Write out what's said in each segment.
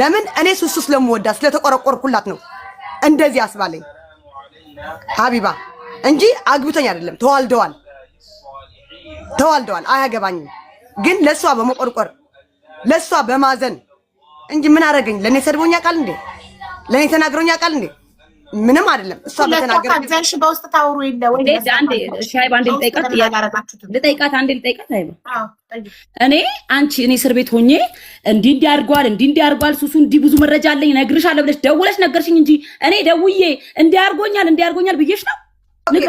ለምን እኔ ሱሱ ስለምወዳት ስለተቆረቆርኩላት ነው እንደዚህ አስባለኝ ሀቢባ እንጂ አግብቶኝ አይደለም። ተዋልደዋል ተዋልደዋል፣ አያገባኝም። ግን ለእሷ በመቆርቆር ለእሷ በማዘን እንጂ ምን አደረገኝ? ለእኔ ሰድቦኛ ቃል እንዴ? ለእኔ ተናግሮኛ ቃል እንዴ? ምንም አይደለም። እሷ በተናገረች በውስጥ ታወሩ የለ ወይ? አንዴ ልጠይቃት፣ አንዴ ልጠይቃት። አይባ እኔ አንቺ እኔ እስር ቤት ሆኜ እንዲህ እንዲህ አድርጓል፣ እንዲህ እንዲህ አድርጓል፣ ሱሱ እንዲህ ብዙ መረጃ አለኝ እነግርሻለሁ ብለሽ ደውለሽ ነገርሽኝ እንጂ እኔ ደውዬ እንዲህ አድርጎኛል እንዲህ አድርጎኛል ብዬሽ ነው።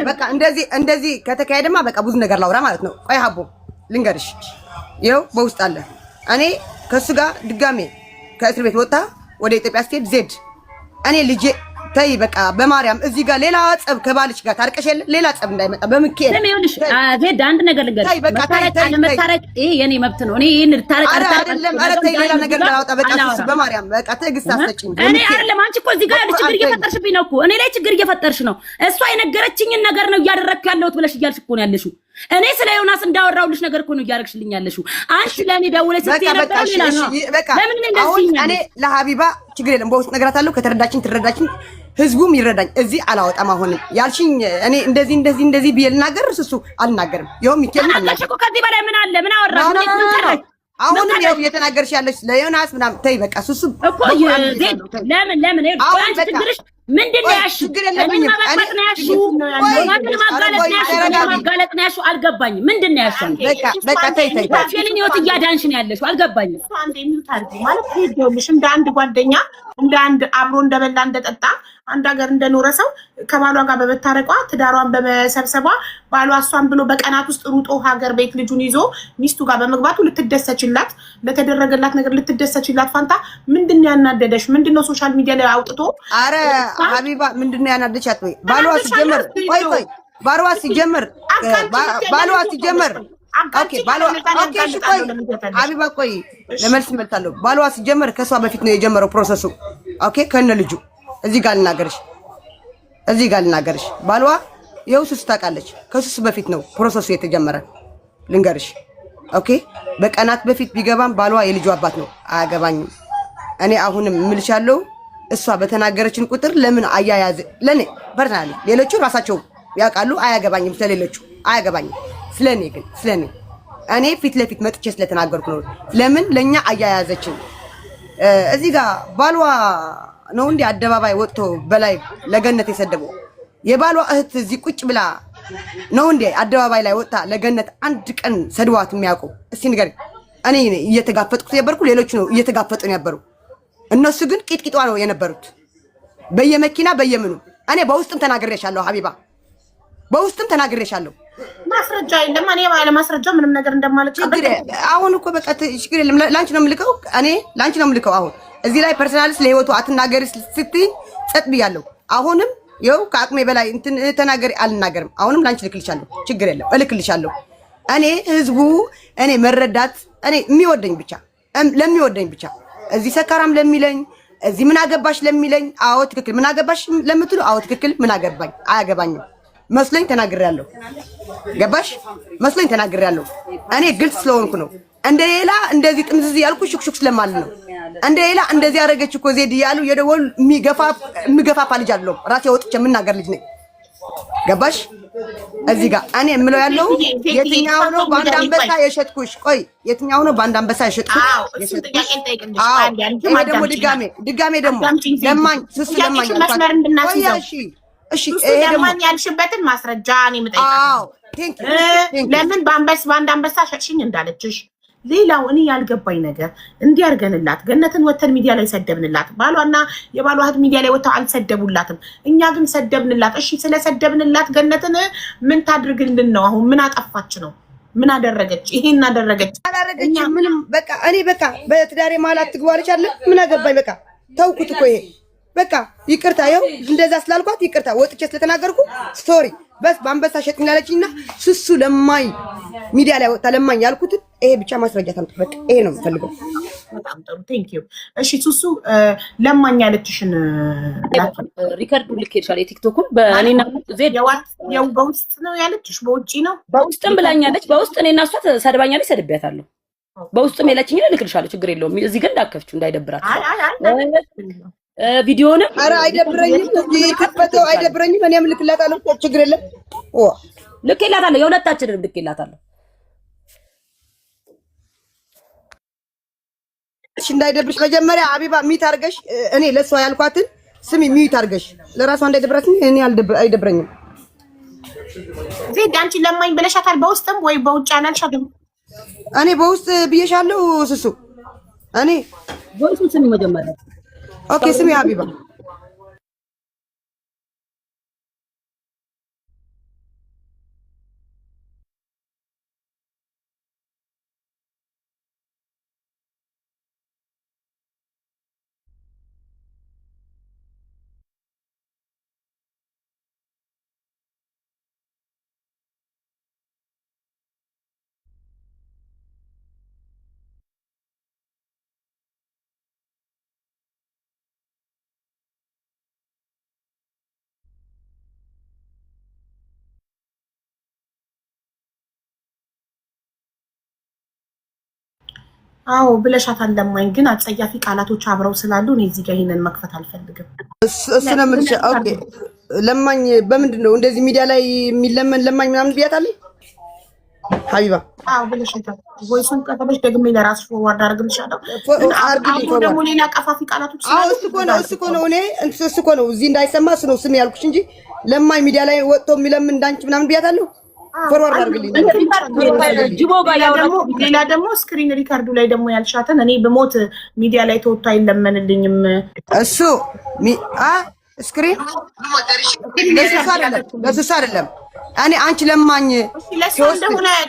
በቃ እንደዚህ እንደዚህ ከተካሄደማ በቃ ብዙ ነገር ላውራ ማለት ነው። ቆይ ሀቦ ልንገርሽ፣ ይኸው በውስጥ አለ። እኔ ከእሱ ጋር ድጋሜ ከእስር ቤት ወጣ ወደ ኢትዮጵያ ስትሄድ ዜድ እኔ ልጄ ተይ በቃ በማርያም እዚህ ጋር ሌላ ጸብ ከባልሽ ጋር ታርቀሽ የለ ሌላ ጸብ እንዳይመጣ በምኬ ይኸውልሽ፣ ዜድ አንድ ነገር ልንገርሽ፣ መታረቅ ይሄ የኔ መብት ነው። እኔ ይሄን ልታረቅ አይደለም። ኧረ ተይ ሌላ ነገር እንዳላወጣ በቃ እሱ በማርያም በቃ ትዕግስት አትሰጪኝ። እኔ አይደለም አንቺ እኮ እዚህ ጋር ችግር እየፈጠርሽብኝ ነው እኮ እኔ ላይ ችግር እየፈጠርሽ ነው። እሷ የነገረችኝን ነገር ነው እያደረግኩ ያለሁት ብለሽ እያልሽ እኮ ነው ያለሽው። እኔ ስለ ዮናስ እንዳወራሁልሽ ነገር እኮ ነው እያደረግሽልኝ ያለሽው። አንቺ ለእኔ ደውለሽ ስትይ የነበረው ሌላ ነው። ለምን እንደዚህ እኔ ለሀቢባ ችግር የለም በውስጥ እነግራታለሁ። ከተረዳችኝ ትረዳችኝ፣ ህዝቡም ይረዳኝ። እዚህ አላወጣም። አሁንም ያልሽኝ እኔ እንደዚህ እንደዚህ እንደዚህ ብዬ ልናገር እሱ አልናገርም። ይኸው ሚካኤል አልናገርም እኮ ከዚህ በላይ ምን አለ? ምን አወራሽ? አሁንም ያው እየተናገርሽ ያለሽ ለዮናስ ምናምን ተይ በቃ ሱሱ እኮ ለምን ለምን አንቺ ችግርሽ ምንድን ነው ያልሽው? እኔን ማበጥበጥ ነው ያልሽው? ዮናስን ማጋለጥ ነው ያልሽው? እኔን ማጋለጥ ነው ያልሽው? አልገባኝም። ምንድን ነው ያልሽው? በቃ በቃ ተይ ተይ፣ የኔን ህይወት እያዳንሽ ነው ያለሽው። አልገባኝም። ማለት ይኸውልሽ እንደ አንድ ጓደኛ እንደ አንድ አብሮ እንደበላ እንደጠጣ አንድ ሀገር እንደኖረ ሰው ከባሏ ጋር በመታረቋ ትዳሯን በመሰብሰቧ ባሏ እሷን ብሎ በቀናት ውስጥ ሩጦ ሀገር ቤት ልጁን ይዞ ሚስቱ ጋር በመግባቱ ልትደሰችላት፣ ለተደረገላት ነገር ልትደሰችላት ፋንታ ምንድን ነው ያናደደሽ? ምንድን ነው social media ላይ አውጥቶ? አረ ሀቢባ ምንድን ነው ያናደደሽ? አትበይ። ባሏ ሲጀመር ቆይ ቆይ ባሏ ሲጀመር ባሏ ሲጀመር okay ባሏ okay እሺ ቆይ ሀቢባ ቆይ ለመልስ እመልሳለሁ። ባሏ ሲጀመር ከእሷ በፊት ነው የጀመረው process ኡ። okay ከነ ልጁ እዚህ ጋር ልናገርሽ፣ እዚህ ጋር ልናገርሽ ባሏ ይኸው ሱስ ታውቃለች። ከሱስ በፊት ነው process ኡ የተጀመረ። ልንገርሽ okay በቀናት በፊት ቢገባም ባሏ የልጁ አባት ነው። አያገባኝም። እኔ አሁንም እምልሻለሁ እሷ በተናገረችን ቁጥር ለምን አያያዝ ለኔ personally ሌሎቹ ራሳቸው ያውቃሉ። አያገባኝም፣ ስለሌሎቹ አያገባኝም። ስለኔ ግን ስለኔ እኔ ፊት ለፊት መጥቼ ስለተናገርኩ ነው። ለምን ለኛ አያያዘችን? እዚህ ጋር ባሏ ነው እንዲህ አደባባይ ወጥቶ በላይ ለገነት የሰደበው። የባሏ እህት እዚህ ቁጭ ብላ ነው እንዴ አደባባይ ላይ ወጥታ ለገነት አንድ ቀን ሰድዋት የሚያውቁ? እስቲ ንገሪኝ። እኔ እየተጋፈጥኩት የነበርኩ ሌሎቹ ነው እየተጋፈጡ የነበሩ። እነሱ ግን ቂጥቂጧ ነው የነበሩት በየመኪና በየምኑ። እኔ በውስጥም ተናግሬሻለሁ ሀቢባ፣ በውስጥም ተናግሬሻለሁ። ማስረጃ የለም። እኔ ባለ ማስረጃ ምንም ነገር እንደማልቀበል አሁን እኮ በቃ ችግር የለም። ላንቺ ነው የምልከው፣ እኔ ላንቺ ነው የምልከው። አሁን እዚህ ላይ personal ስ ለህይወቱ አትናገሪ ስትይ ጸጥ ብያለሁ። አሁንም ይኸው ከአቅሜ በላይ እንትን ተናገሪ አልናገርም። አሁንም ላንቺ እልክልሻለሁ፣ ችግር የለም እልክልሻለሁ። እኔ ህዝቡ እኔ መረዳት እኔ የሚወደኝ ብቻ ለሚወደኝ ብቻ እዚህ ሰካራም ለሚለኝ እዚህ ምን አገባሽ ለሚለኝ፣ አዎ ትክክል፣ ምን አገባሽ ለምትሉ፣ አዎ ትክክል፣ ምን አገባኝ አያገባኝም መስሎኝ ተናግሬያለሁ። ገባሽ? መስሎኝ ተናግሬያለሁ። እኔ ግልጽ ስለሆንኩ ነው። እንደ ሌላ እንደዚህ ጥምዝዝ ያልኩ ሹክሹክ ስለማል ነው። እንደ ሌላ እንደዚህ ያደረገች እኮ ዜድ እያሉ የደወሉ የሚገፋፋ ልጅ አይደለሁም። ራሴ ወጥቼ የምናገር ልጅ ነኝ። ገባሽ? እዚህ ጋር እኔ የምለው ያለው የትኛው ነው በአንድ አንበሳ የሸጥኩሽ? ቆይ የትኛው ነው በአንድ አንበሳ የሸጥኩሽ? ይሄ ደግሞ ድጋሜ ድጋሜ ደግሞ ለማኝ ስስ ለማኝ ቆይ እሺ እሺ ለማኝ ያልሽበትን ማስረጃ እኔ የምጠይቃት ለምን በአንበስ በአንድ አንበሳ ሸጥሽኝ እንዳለችሽ። ሌላው እኔ ያልገባኝ ነገር እንዲህ አድርገንላት ገነትን ወተን ሚዲያ ላይ ሰደብንላት። ባሏና የባሏ እህት ሚዲያ ላይ ወጥተው አልሰደቡላትም። እኛ ግን ሰደብንላት። እሺ ስለሰደብንላት ገነትን ምን ታድርግልን ነው? አሁን ምን አጠፋች ነው? ምን አደረገች? ይሄን አደረገች አላደረገች ምንም። በቃ እኔ በቃ በትዳሬ መሀል አትግቡ አለች አለ። ምን አገባኝ? በቃ ተውኩት እኮ ይሄ በቃ ይቅርታ፣ ይኸው እንደዛ ስላልኳት ይቅርታ ወጥቼ ስለተናገርኩ sorry። በስ በአንበሳ ሸጥኝ ላለችኝና ስሱ ለማኝ ሚዲያ ላይ ወጥታ ለማኝ ያልኩትን ይሄ ብቻ ማስረጃ ታምጡ። በቃ ይሄ ነው የምፈልገው። በጣም ጥሩ thank you። እሺ ሱሱ ለማኝ ያለችሽን record ኡ ልኬልሻለሁ። የቲክቶኩን በእኔና ዜድ በውስጥ ነው ያለችሽ? በውጪ ነው? በውስጥም ብላኛለች። በውስጥ እኔና እሷ ሰድባኛለች፣ ሰድቤያታለሁ። በውስጥም የላችኝ እልክልሻለሁ፣ ችግር የለውም። እዚህ ግን እንዳከፍችው እንዳይደብራት ቪዲዮንም። ኧረ አይደብረኝም፣ ከፈተው አይደብረኝም። እኔም ልክላታለሁ፣ ችግር የለም። ልኬላታለሁ፣ የሁለታችንንም ልኬላታለሁ። እሺ እንዳይደብርሽ መጀመሪያ አቢባ mute አድርገሽ እኔ ለእሷ ያልኳትን ስሚ፣ mute አድርገሽ ለራሷ እንዳይደብራት። እኔ አይደብረኝም። ዜድ አንቺ ለማኝ ብለሻታል፣ በውስጥም ወይ በውጭ አላልሻትም? እኔ በውስጥ ብዬሻለሁ። ስሱ እኔ voice ኡን ስሚ መጀመሪያ። Okay ስሚ ሀቢባ። አዎ ብለሻታል። ለማኝ ግን አጸያፊ ቃላቶች አብረው ስላሉ እኔ እዚህ ጋር ይሄንን መክፈት አልፈልግም። እሱ ነው የምልሽ። Okay ለማኝ በምንድን ነው እንደዚህ ሚዲያ ላይ የሚለመን ለማኝ ምናምን ብያታለሁ ሀቢባ። አዎ ብለሻታል። voice ኡን ቀጥለሽ ደግሜ ለራስሽ forward አድርግልሻለሁ። አሁን ደግሞ ሌላ ቀፋፊ ቃላቶች ስላሉ እሱ እኮ ነው እሱ እኮ ነው እኔ እሱ እኮ ነው እዚህ እንዳይሰማ እሱ ነው ስም ያልኩሽ እንጂ ለማኝ ሚዲያ ላይ ወጥቶ የሚለምን እንዳንቺ ምናምን ብያታለሁ። forward አድርግልኝ። ሌላ ደግሞ screen record ኡ ላይ ደግሞ ያልሻትን እኔ ብሞት ሚዲያ ላይ ተወጥቶ አይለመንልኝም። እሱ screen ለሱሱ አይደለም። እኔ አንቺ ለማኝ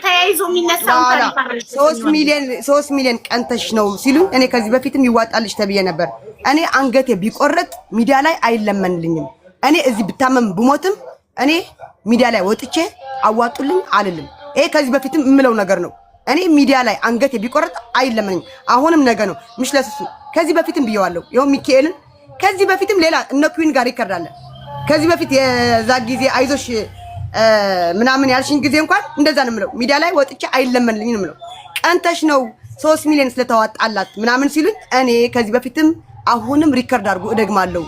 ተያይዞ የሚነሳው 3 ሚሊዮን ቀንተሽ ነው ሲሉኝ እኔ ከዚህ በፊትም ይዋጣልሽ ተብዬ ነበር። እኔ አንገቴ ቢቆረጥ ሚዲያ ላይ አይለመንልኝም። እኔ እዚህ ብታመም ብሞትም እኔ ሚዲያ ላይ ወጥቼ አዋጡልኝ አልልም። ይሄ ከዚህ በፊትም የምለው ነገር ነው። እኔ ሚዲያ ላይ አንገቴ ቢቆረጥ አይለመንኝም። አሁንም ነገ ነው ምሽ ለስሱ ከዚህ በፊትም ብየዋለሁ። ይኸው ሚካኤልን ከዚህ በፊትም ሌላ እነ ኩዊን ጋር ይከርዳለን። ከዚህ በፊት የዛ ጊዜ አይዞሽ ምናምን ያልሽኝ ጊዜ እንኳን እንደዛ ነው የምለው። ሚዲያ ላይ ወጥቼ አይለመንልኝ ነው የምለው። ቀንተሽ ነው 3 ሚሊዮን ስለተዋጣላት ምናምን ሲሉኝ እኔ ከዚህ በፊትም አሁንም record አድርጎ እደግማለሁ።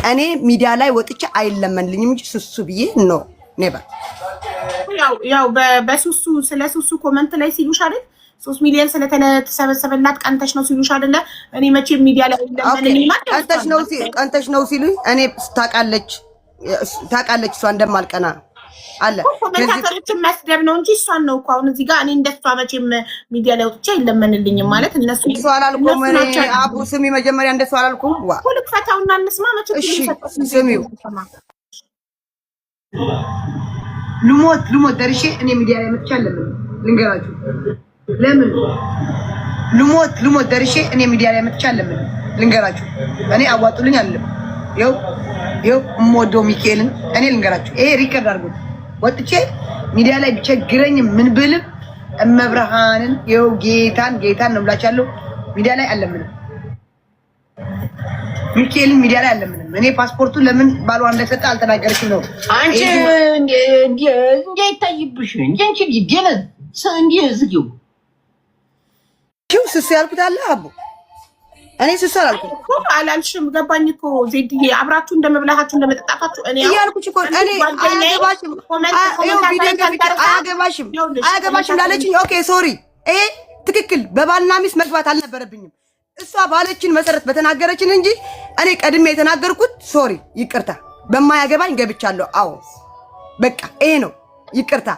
እኔ ሚዲያ ላይ ወጥቼ አይለመንልኝም እንጂ ስሱ ብዬ no never። ያው በሱሱ ስለ ሱሱ comment ላይ ሲሉሽ አይደል 3 ሚሊዮን ስለተሰበሰበላት ቀንተሽ ነው ሲሉሽ አይደለ? እኔ መቼም ሚዲያ ላይ አይለመንልኝ ማለት ቀንተሽ ነው ሲሉኝ እኔ ታውቃለች ታውቃለች እሷ እንደማልቀና አለ። Commentator ኦችን መስደብ ነው እንጂ እሷን ነው እኮ አሁን እዚህ ጋር እኔ እንደሷ መቼም ሚዲያ ላይ ወጥቼ አይለመንልኝም ማለት እነሱ እሱ አላልኩም። እኔ አቡ ስሚ፣ መጀመሪያ እንደሱ አላልኩም። ዋ ልክፈታውና እንስማ። መቼም እሺ ስሚው፣ ልሞት ልሞት ደርሼ እኔ ሚዲያ ላይ መጥቼ አለምን ልንገራችሁ። ለምን ልሞት ልሞት ደርሼ እኔ ሚዲያ ላይ መጥቼ አለምን ልንገራችሁ። እኔ አዋጡልኝ አልልም። ይኸው ይኸው የምወደው ሚካኤልን እኔ ልንገራችሁ፣ ይሄ record አድርጉት። ወጥቼ ሚዲያ ላይ ቢቸግረኝም ምን ብልም እመብርሃንን ይኸው ጌታን ጌታን ነው ብላችኋለሁ። ሚዲያ ላይ አለምንም፣ ሚካኤልን ሚዲያ ላይ አለምንም። እኔ ፓስፖርቱ ለምን ባሏ እንደሰጠ አልተናገረችም ነው። አንቺ እንደ አይታይብሽ እንደ አንቺ ደነዝ እንደ ዝጊው ስሱ ያልኩት አለ አቦ እኔ ስሱ አላልኩም አላልሽም። ገባኝ እኮ ዜድዬ፣ አብራችሁ እንደመብላታችሁ እንደመጠጣታችሁ እኔ እያልኩሽ እኮ እኔ አያገባሽም፣ አያገባሽም፣ አያገባሽም ላለችኝ okay sorry፣ ይሄ ትክክል። በባልና ሚስት መግባት አልነበረብኝም። እሷ ባለችን መሰረት በተናገረችን እንጂ እኔ ቀድሜ የተናገርኩት sorry፣ ይቅርታ፣ በማያገባኝ ገብቻለሁ። አዎ በቃ ይሄ ነው ይቅርታ።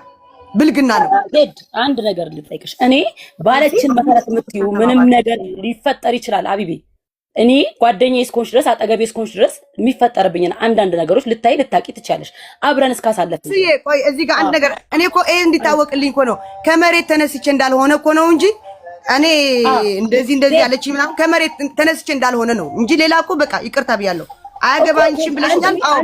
ብልግና ነው። ዜድ አንድ ነገር ልጠይቅሽ። እኔ ባለችን መሰረት የምትዩ ምንም ነገር ሊፈጠር ይችላል። አቢቤ እኔ ጓደኛዬ እስከሆንሽ ድረስ አጠገቤ እስከሆንሽ ድረስ የሚፈጠርብኝን አንዳንድ ነገሮች ልታይ ልታቂ ትችያለሽ። አብረን እስካሳለፍን ቆይ እዚህ ጋር አንድ ነገር እኔ እኮ ይሄ እንዲታወቅልኝ እኮ ነው ከመሬት ተነስቼ እንዳልሆነ እኮ ነው እንጂ እኔ እንደዚህ እንደዚህ ያለችኝ ምናምን ከመሬት ተነስቼ እንዳልሆነ ነው እንጂ ሌላ እኮ በቃ ይቅርታ ብያለሁ። አያገባኝሽም ብለሽኛል። አዎ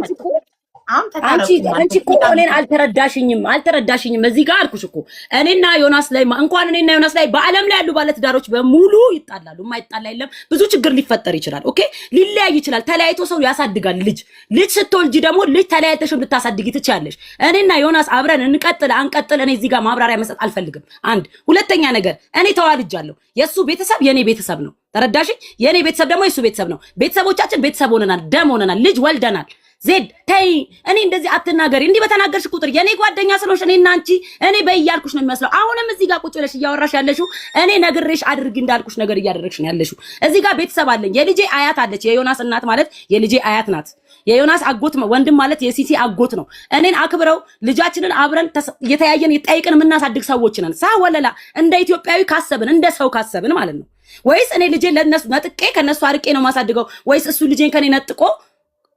አሁን አንቺ ተታረቁ። አንቺ እኮ እኔን አልተረዳሽኝም፣ አልተረዳሽኝም። እዚህ ጋር አልኩሽ እኮ እኔና ዮናስ ላይ፣ እንኳን እኔና ዮናስ ላይ፣ በዓለም ላይ ያሉ ባለትዳሮች በሙሉ ይጣላሉ። የማይጣላ የለም። ብዙ ችግር ሊፈጠር ይችላል። Okay፣ ሊለያይ ይችላል። ተለያይቶ ሰው ያሳድጋል። ልጅ ልጅ ስትወልጂ ደግሞ ልጅ ተለያይተሽም ልታሳድጊ ትችያለሽ። እኔና ዮናስ አብረን እንቀጥል አንቀጥል፣ እኔ እዚህ ጋር ማብራሪያ መስጠት አልፈልግም። አንድ ሁለተኛ ነገር እኔ ተዋልጃለሁ። የእሱ ቤተሰብ የእኔ ቤተሰብ ነው። ተረዳሽኝ? የእኔ ቤተሰብ ደግሞ የእሱ ቤተሰብ ነው። ቤተሰቦቻችን ቤተሰብ ሆነናል፣ ደም ሆነናል፣ ልጅ ወልደናል። ዜድ ተይ፣ እኔ እንደዚህ አትናገሪ። እንዲህ በተናገርሽ ቁጥር የኔ ጓደኛ ስለሆንሽ እኔና አንቺ እኔ በይ እያልኩሽ ነው የሚመስለው። አሁንም እዚህ ጋር ቁጭ ብለሽ እያወራሽ ያለሽው እኔ ነግሬሽ አድርጊ እንዳልኩሽ ነገር እያደረግሽ ነው ያለሽው። እዚህ ጋር ቤተሰብ አለኝ። የልጄ አያት አለች። የዮናስ እናት ማለት የልጄ አያት ናት። የዮናስ አጎት ወንድም ማለት የሲሲ አጎት ነው። እኔን አክብረው ልጃችንን አብረን እየተያየን ጠይቅን የምናሳድግ ሰዎች ነን። ሳ ወለላ እንደ ኢትዮጵያዊ ካሰብን፣ እንደ ሰው ካሰብን ማለት ነው። ወይስ እኔ ልጄን ለነሱ ነጥቄ ከነሱ አርቄ ነው የማሳድገው? ወይስ እሱ ልጄን ከኔ ነጥቆ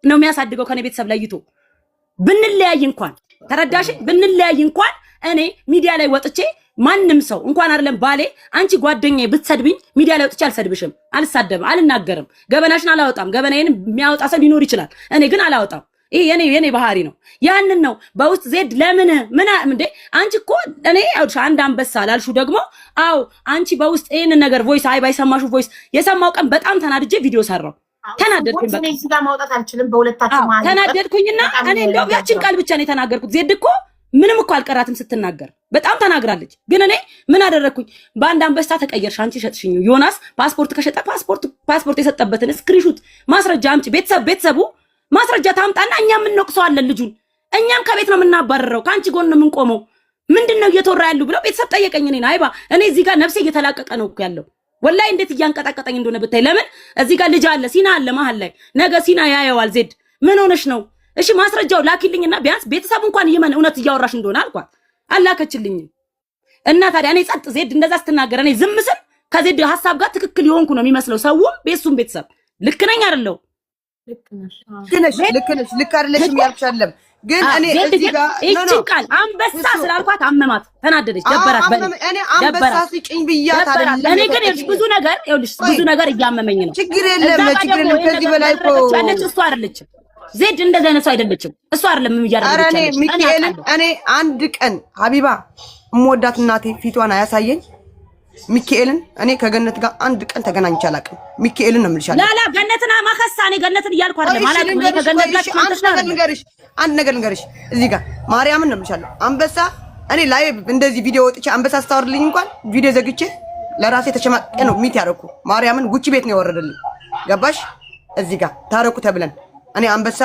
ነው የሚያሳድገው ከኔ ቤተሰብ ለይቶ? ብንለያይ እንኳን፣ ተረዳሽ? ብንለያይ እንኳን እኔ ሚዲያ ላይ ወጥቼ ማንም ሰው እንኳን አይደለም ባሌ፣ አንቺ ጓደኛዬ ብትሰድብኝ ሚዲያ ላይ ወጥቼ አልሰድብሽም፣ አልሳደብም፣ አልናገርም፣ ገበናሽን አላወጣም። ገበናዬን የሚያወጣ ሰው ሊኖር ይችላል፣ እኔ ግን አላወጣም። ይሄ የኔ ባህሪ ነው። ያንን ነው በውስጥ ዜድ ለምን ምን እንዴ አንቺ እኮ እኔ ያውልሽ አንድ አንበሳ ላልሹ ደግሞ አዎ አንቺ በውስጥ ይሄንን ነገር voice አይ ባይሰማሹ voice የሰማው ቀን በጣም ተናድጄ ቪዲዮ ሰራው። ተናደድኩኝ በቃ። እኔ እዚህ ጋር ማውጣት አልችልም። በሁለታችሁ መሀል ተናደድኩኝና በጣም እኔ እንደውም ያችን ቃል ብቻ ነው የተናገርኩት። ዜድ እኮ ምንም እኮ አልቀራትም ስትናገር፣ በጣም ተናግራለች። ግን እኔ ምን አደረግኩኝ? በአንድ አንበሳ ተቀየርሽ አንቺ ሸጥሽኝ። ዮናስ ፓስፖርት ከሸጠ ፓስፖርት ፓስፖርት የሰጠበትን screenshot ማስረጃ አምጪ። ቤተሰቡ ማስረጃ ታምጣና እኛም እንወቅሰዋለን ልጁን። እኛም ከቤት ነው የምናባረረው፣ ከአንቺ ጎን ነው የምንቆመው። ምንድን ነው እየተወራ ያሉ ብለው ቤተሰብ ጠየቀኝ። እኔን አይባ እኔ እዚህ ጋር ነፍሴ እየተላቀቀ ነው እኮ ያለው፣ ወላሂ እንዴት እያንቀጠቀጠኝ እንደሆነ ብታይ። ለምን እዚህ ጋር ልጅ አለ፣ ሲና አለ መሀል ላይ፣ ነገ ሲና ያየዋል። ዜድ ምን ሆነሽ ነው? እሺ ማስረጃው ላኪልኝና ቢያንስ ቤተሰቡ እንኳን ይመን እውነት እያወራሽ እንደሆነ አልኳት። አላከችልኝም። እና ታዲያ እኔ ጸጥ፣ ዜድ እንደዛ ስትናገር እኔ ዝም ስል ከዜድ ሀሳብ ጋር ትክክል የሆንኩ ነው የሚመስለው። ሰውም ቤሱም ቤተሰብ ልክ ነኝ አይደለው? ልክ ነሽ። አዎ። ልክ ነሽ፣ ልክ ነሽ፣ ልክ አይደለሽም ያልኩሽ አይደለም። ግን እኔ ዜድ እዚህ ግን ጋር no no ይህችን ቃል አንበሳ ስላልኳት አመማት፣ ተናደደች፣ ደበራት። በእኔ እኔ አንበሳ ደበራት፣ ስጭኝ ብያት ደበራት። አይደለም እኔ ግን ይኸውልሽ ብዙ ነገር፣ ይኸውልሽ ቆይ፣ ብዙ ነገር እያመመኝ ነው። ችግር እዛ የለም፣ ጋር ችግር ደግሞ የለም። ይሄን ከዚህ ነገር በላይ እኮ እያደረገች ያለች እሷ አይደለችም። ዜድ እንደዚህ አይነት ሰው አይደለችም። እሷ አይደለም ኧረ እያደረገች እኔ ያለች፣ እኔ ሚካኤልን አውቃለሁ። እኔ አንድ ቀን ሀቢባ እምወዳት እናቴ ፊቷን አያሳየኝ። ሚካኤልን እኔ ከገነት ጋር አንድ ቀን ተገናኝቼ አላውቅም። ሚካኤልን ነው የምልሻለሁ። ላላ ገነትን ማከሳ እኔ ገነትን እያልኩ አይደለም፣ እሺ አላውቅም። እኔ ልንገርሽ፣ ከገነት ቆይ ጋር እሺ፣ አንድ ተስማምተሽ ነገር አይደለም። ልንገርሽ፣ አንድ ነገር ልንገርሽ። እዚህ ጋር ማርያምን ነው የምልሻለሁ። አንበሳ እኔ ላይ እንደዚህ ቪዲዮ ወጥቼ አንበሳ ስታወርልኝ እንኳን ቪዲዮ ዘግቼ ለራሴ ተሸማቅቄ ነው mute ያደረኩ። ማርያምን ጉቺ ቤት ነው የወረደልኝ። ገባሽ? እዚህ ጋር ታረቁ ተብለን እኔ አንበሳ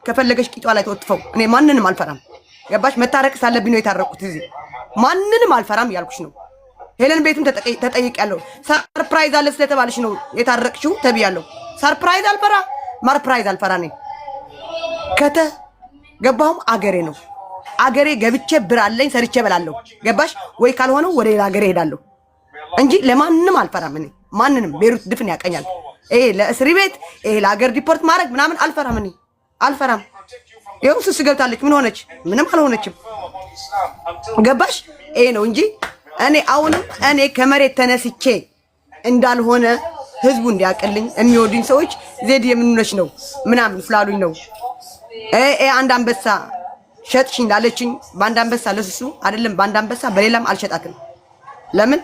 ከፈለገች ቂጧ ላይ ተወጥፈው እኔ ማንንም አልፈራም። ገባሽ? መታረቅ ሳለብኝ ነው የታረቁት። እዚህ ማንንም አልፈራም እያልኩሽ ነው። ሄለን ቤትም ተጠይቄያለሁ። Surprise አለ ስለተባለሽ ነው የታረቅሽው ተብያለሁ። Surprise አልፈራ፣ ማርፕራይዝ አልፈራ። እኔ ከተገባሁም አገሬ ነው። አገሬ ገብቼ ብር አለኝ ሰርቼ እበላለሁ። ገባሽ ወይ? ካልሆነ ወደ ሌላ ሀገሬ እሄዳለሁ እንጂ ለማንም አልፈራም። እኔ ማንንም ቤሩት ድፍን ያቀኛል። ይሄ ለእስር ቤት፣ ይሄ ለሀገር deport ማድረግ ምናምን አልፈራም። እኔ አልፈራም። ይኸው ስስ ገብታለች። ምን ሆነች? ምንም አልሆነችም። ገባሽ? ይሄ ነው እንጂ እኔ አሁንም እኔ ከመሬት ተነስቼ እንዳልሆነ ህዝቡ እንዲያውቅልኝ የሚወዱኝ ሰዎች ዜድ የምንነሽ ነው ምናምን ስላሉኝ ነው። አንድ አንበሳ ሸጥሽኝ ላለችኝ በአንድ አንበሳ ለስሱ አይደለም፣ በአንድ አንበሳ በሌላም አልሸጣትም። ለምን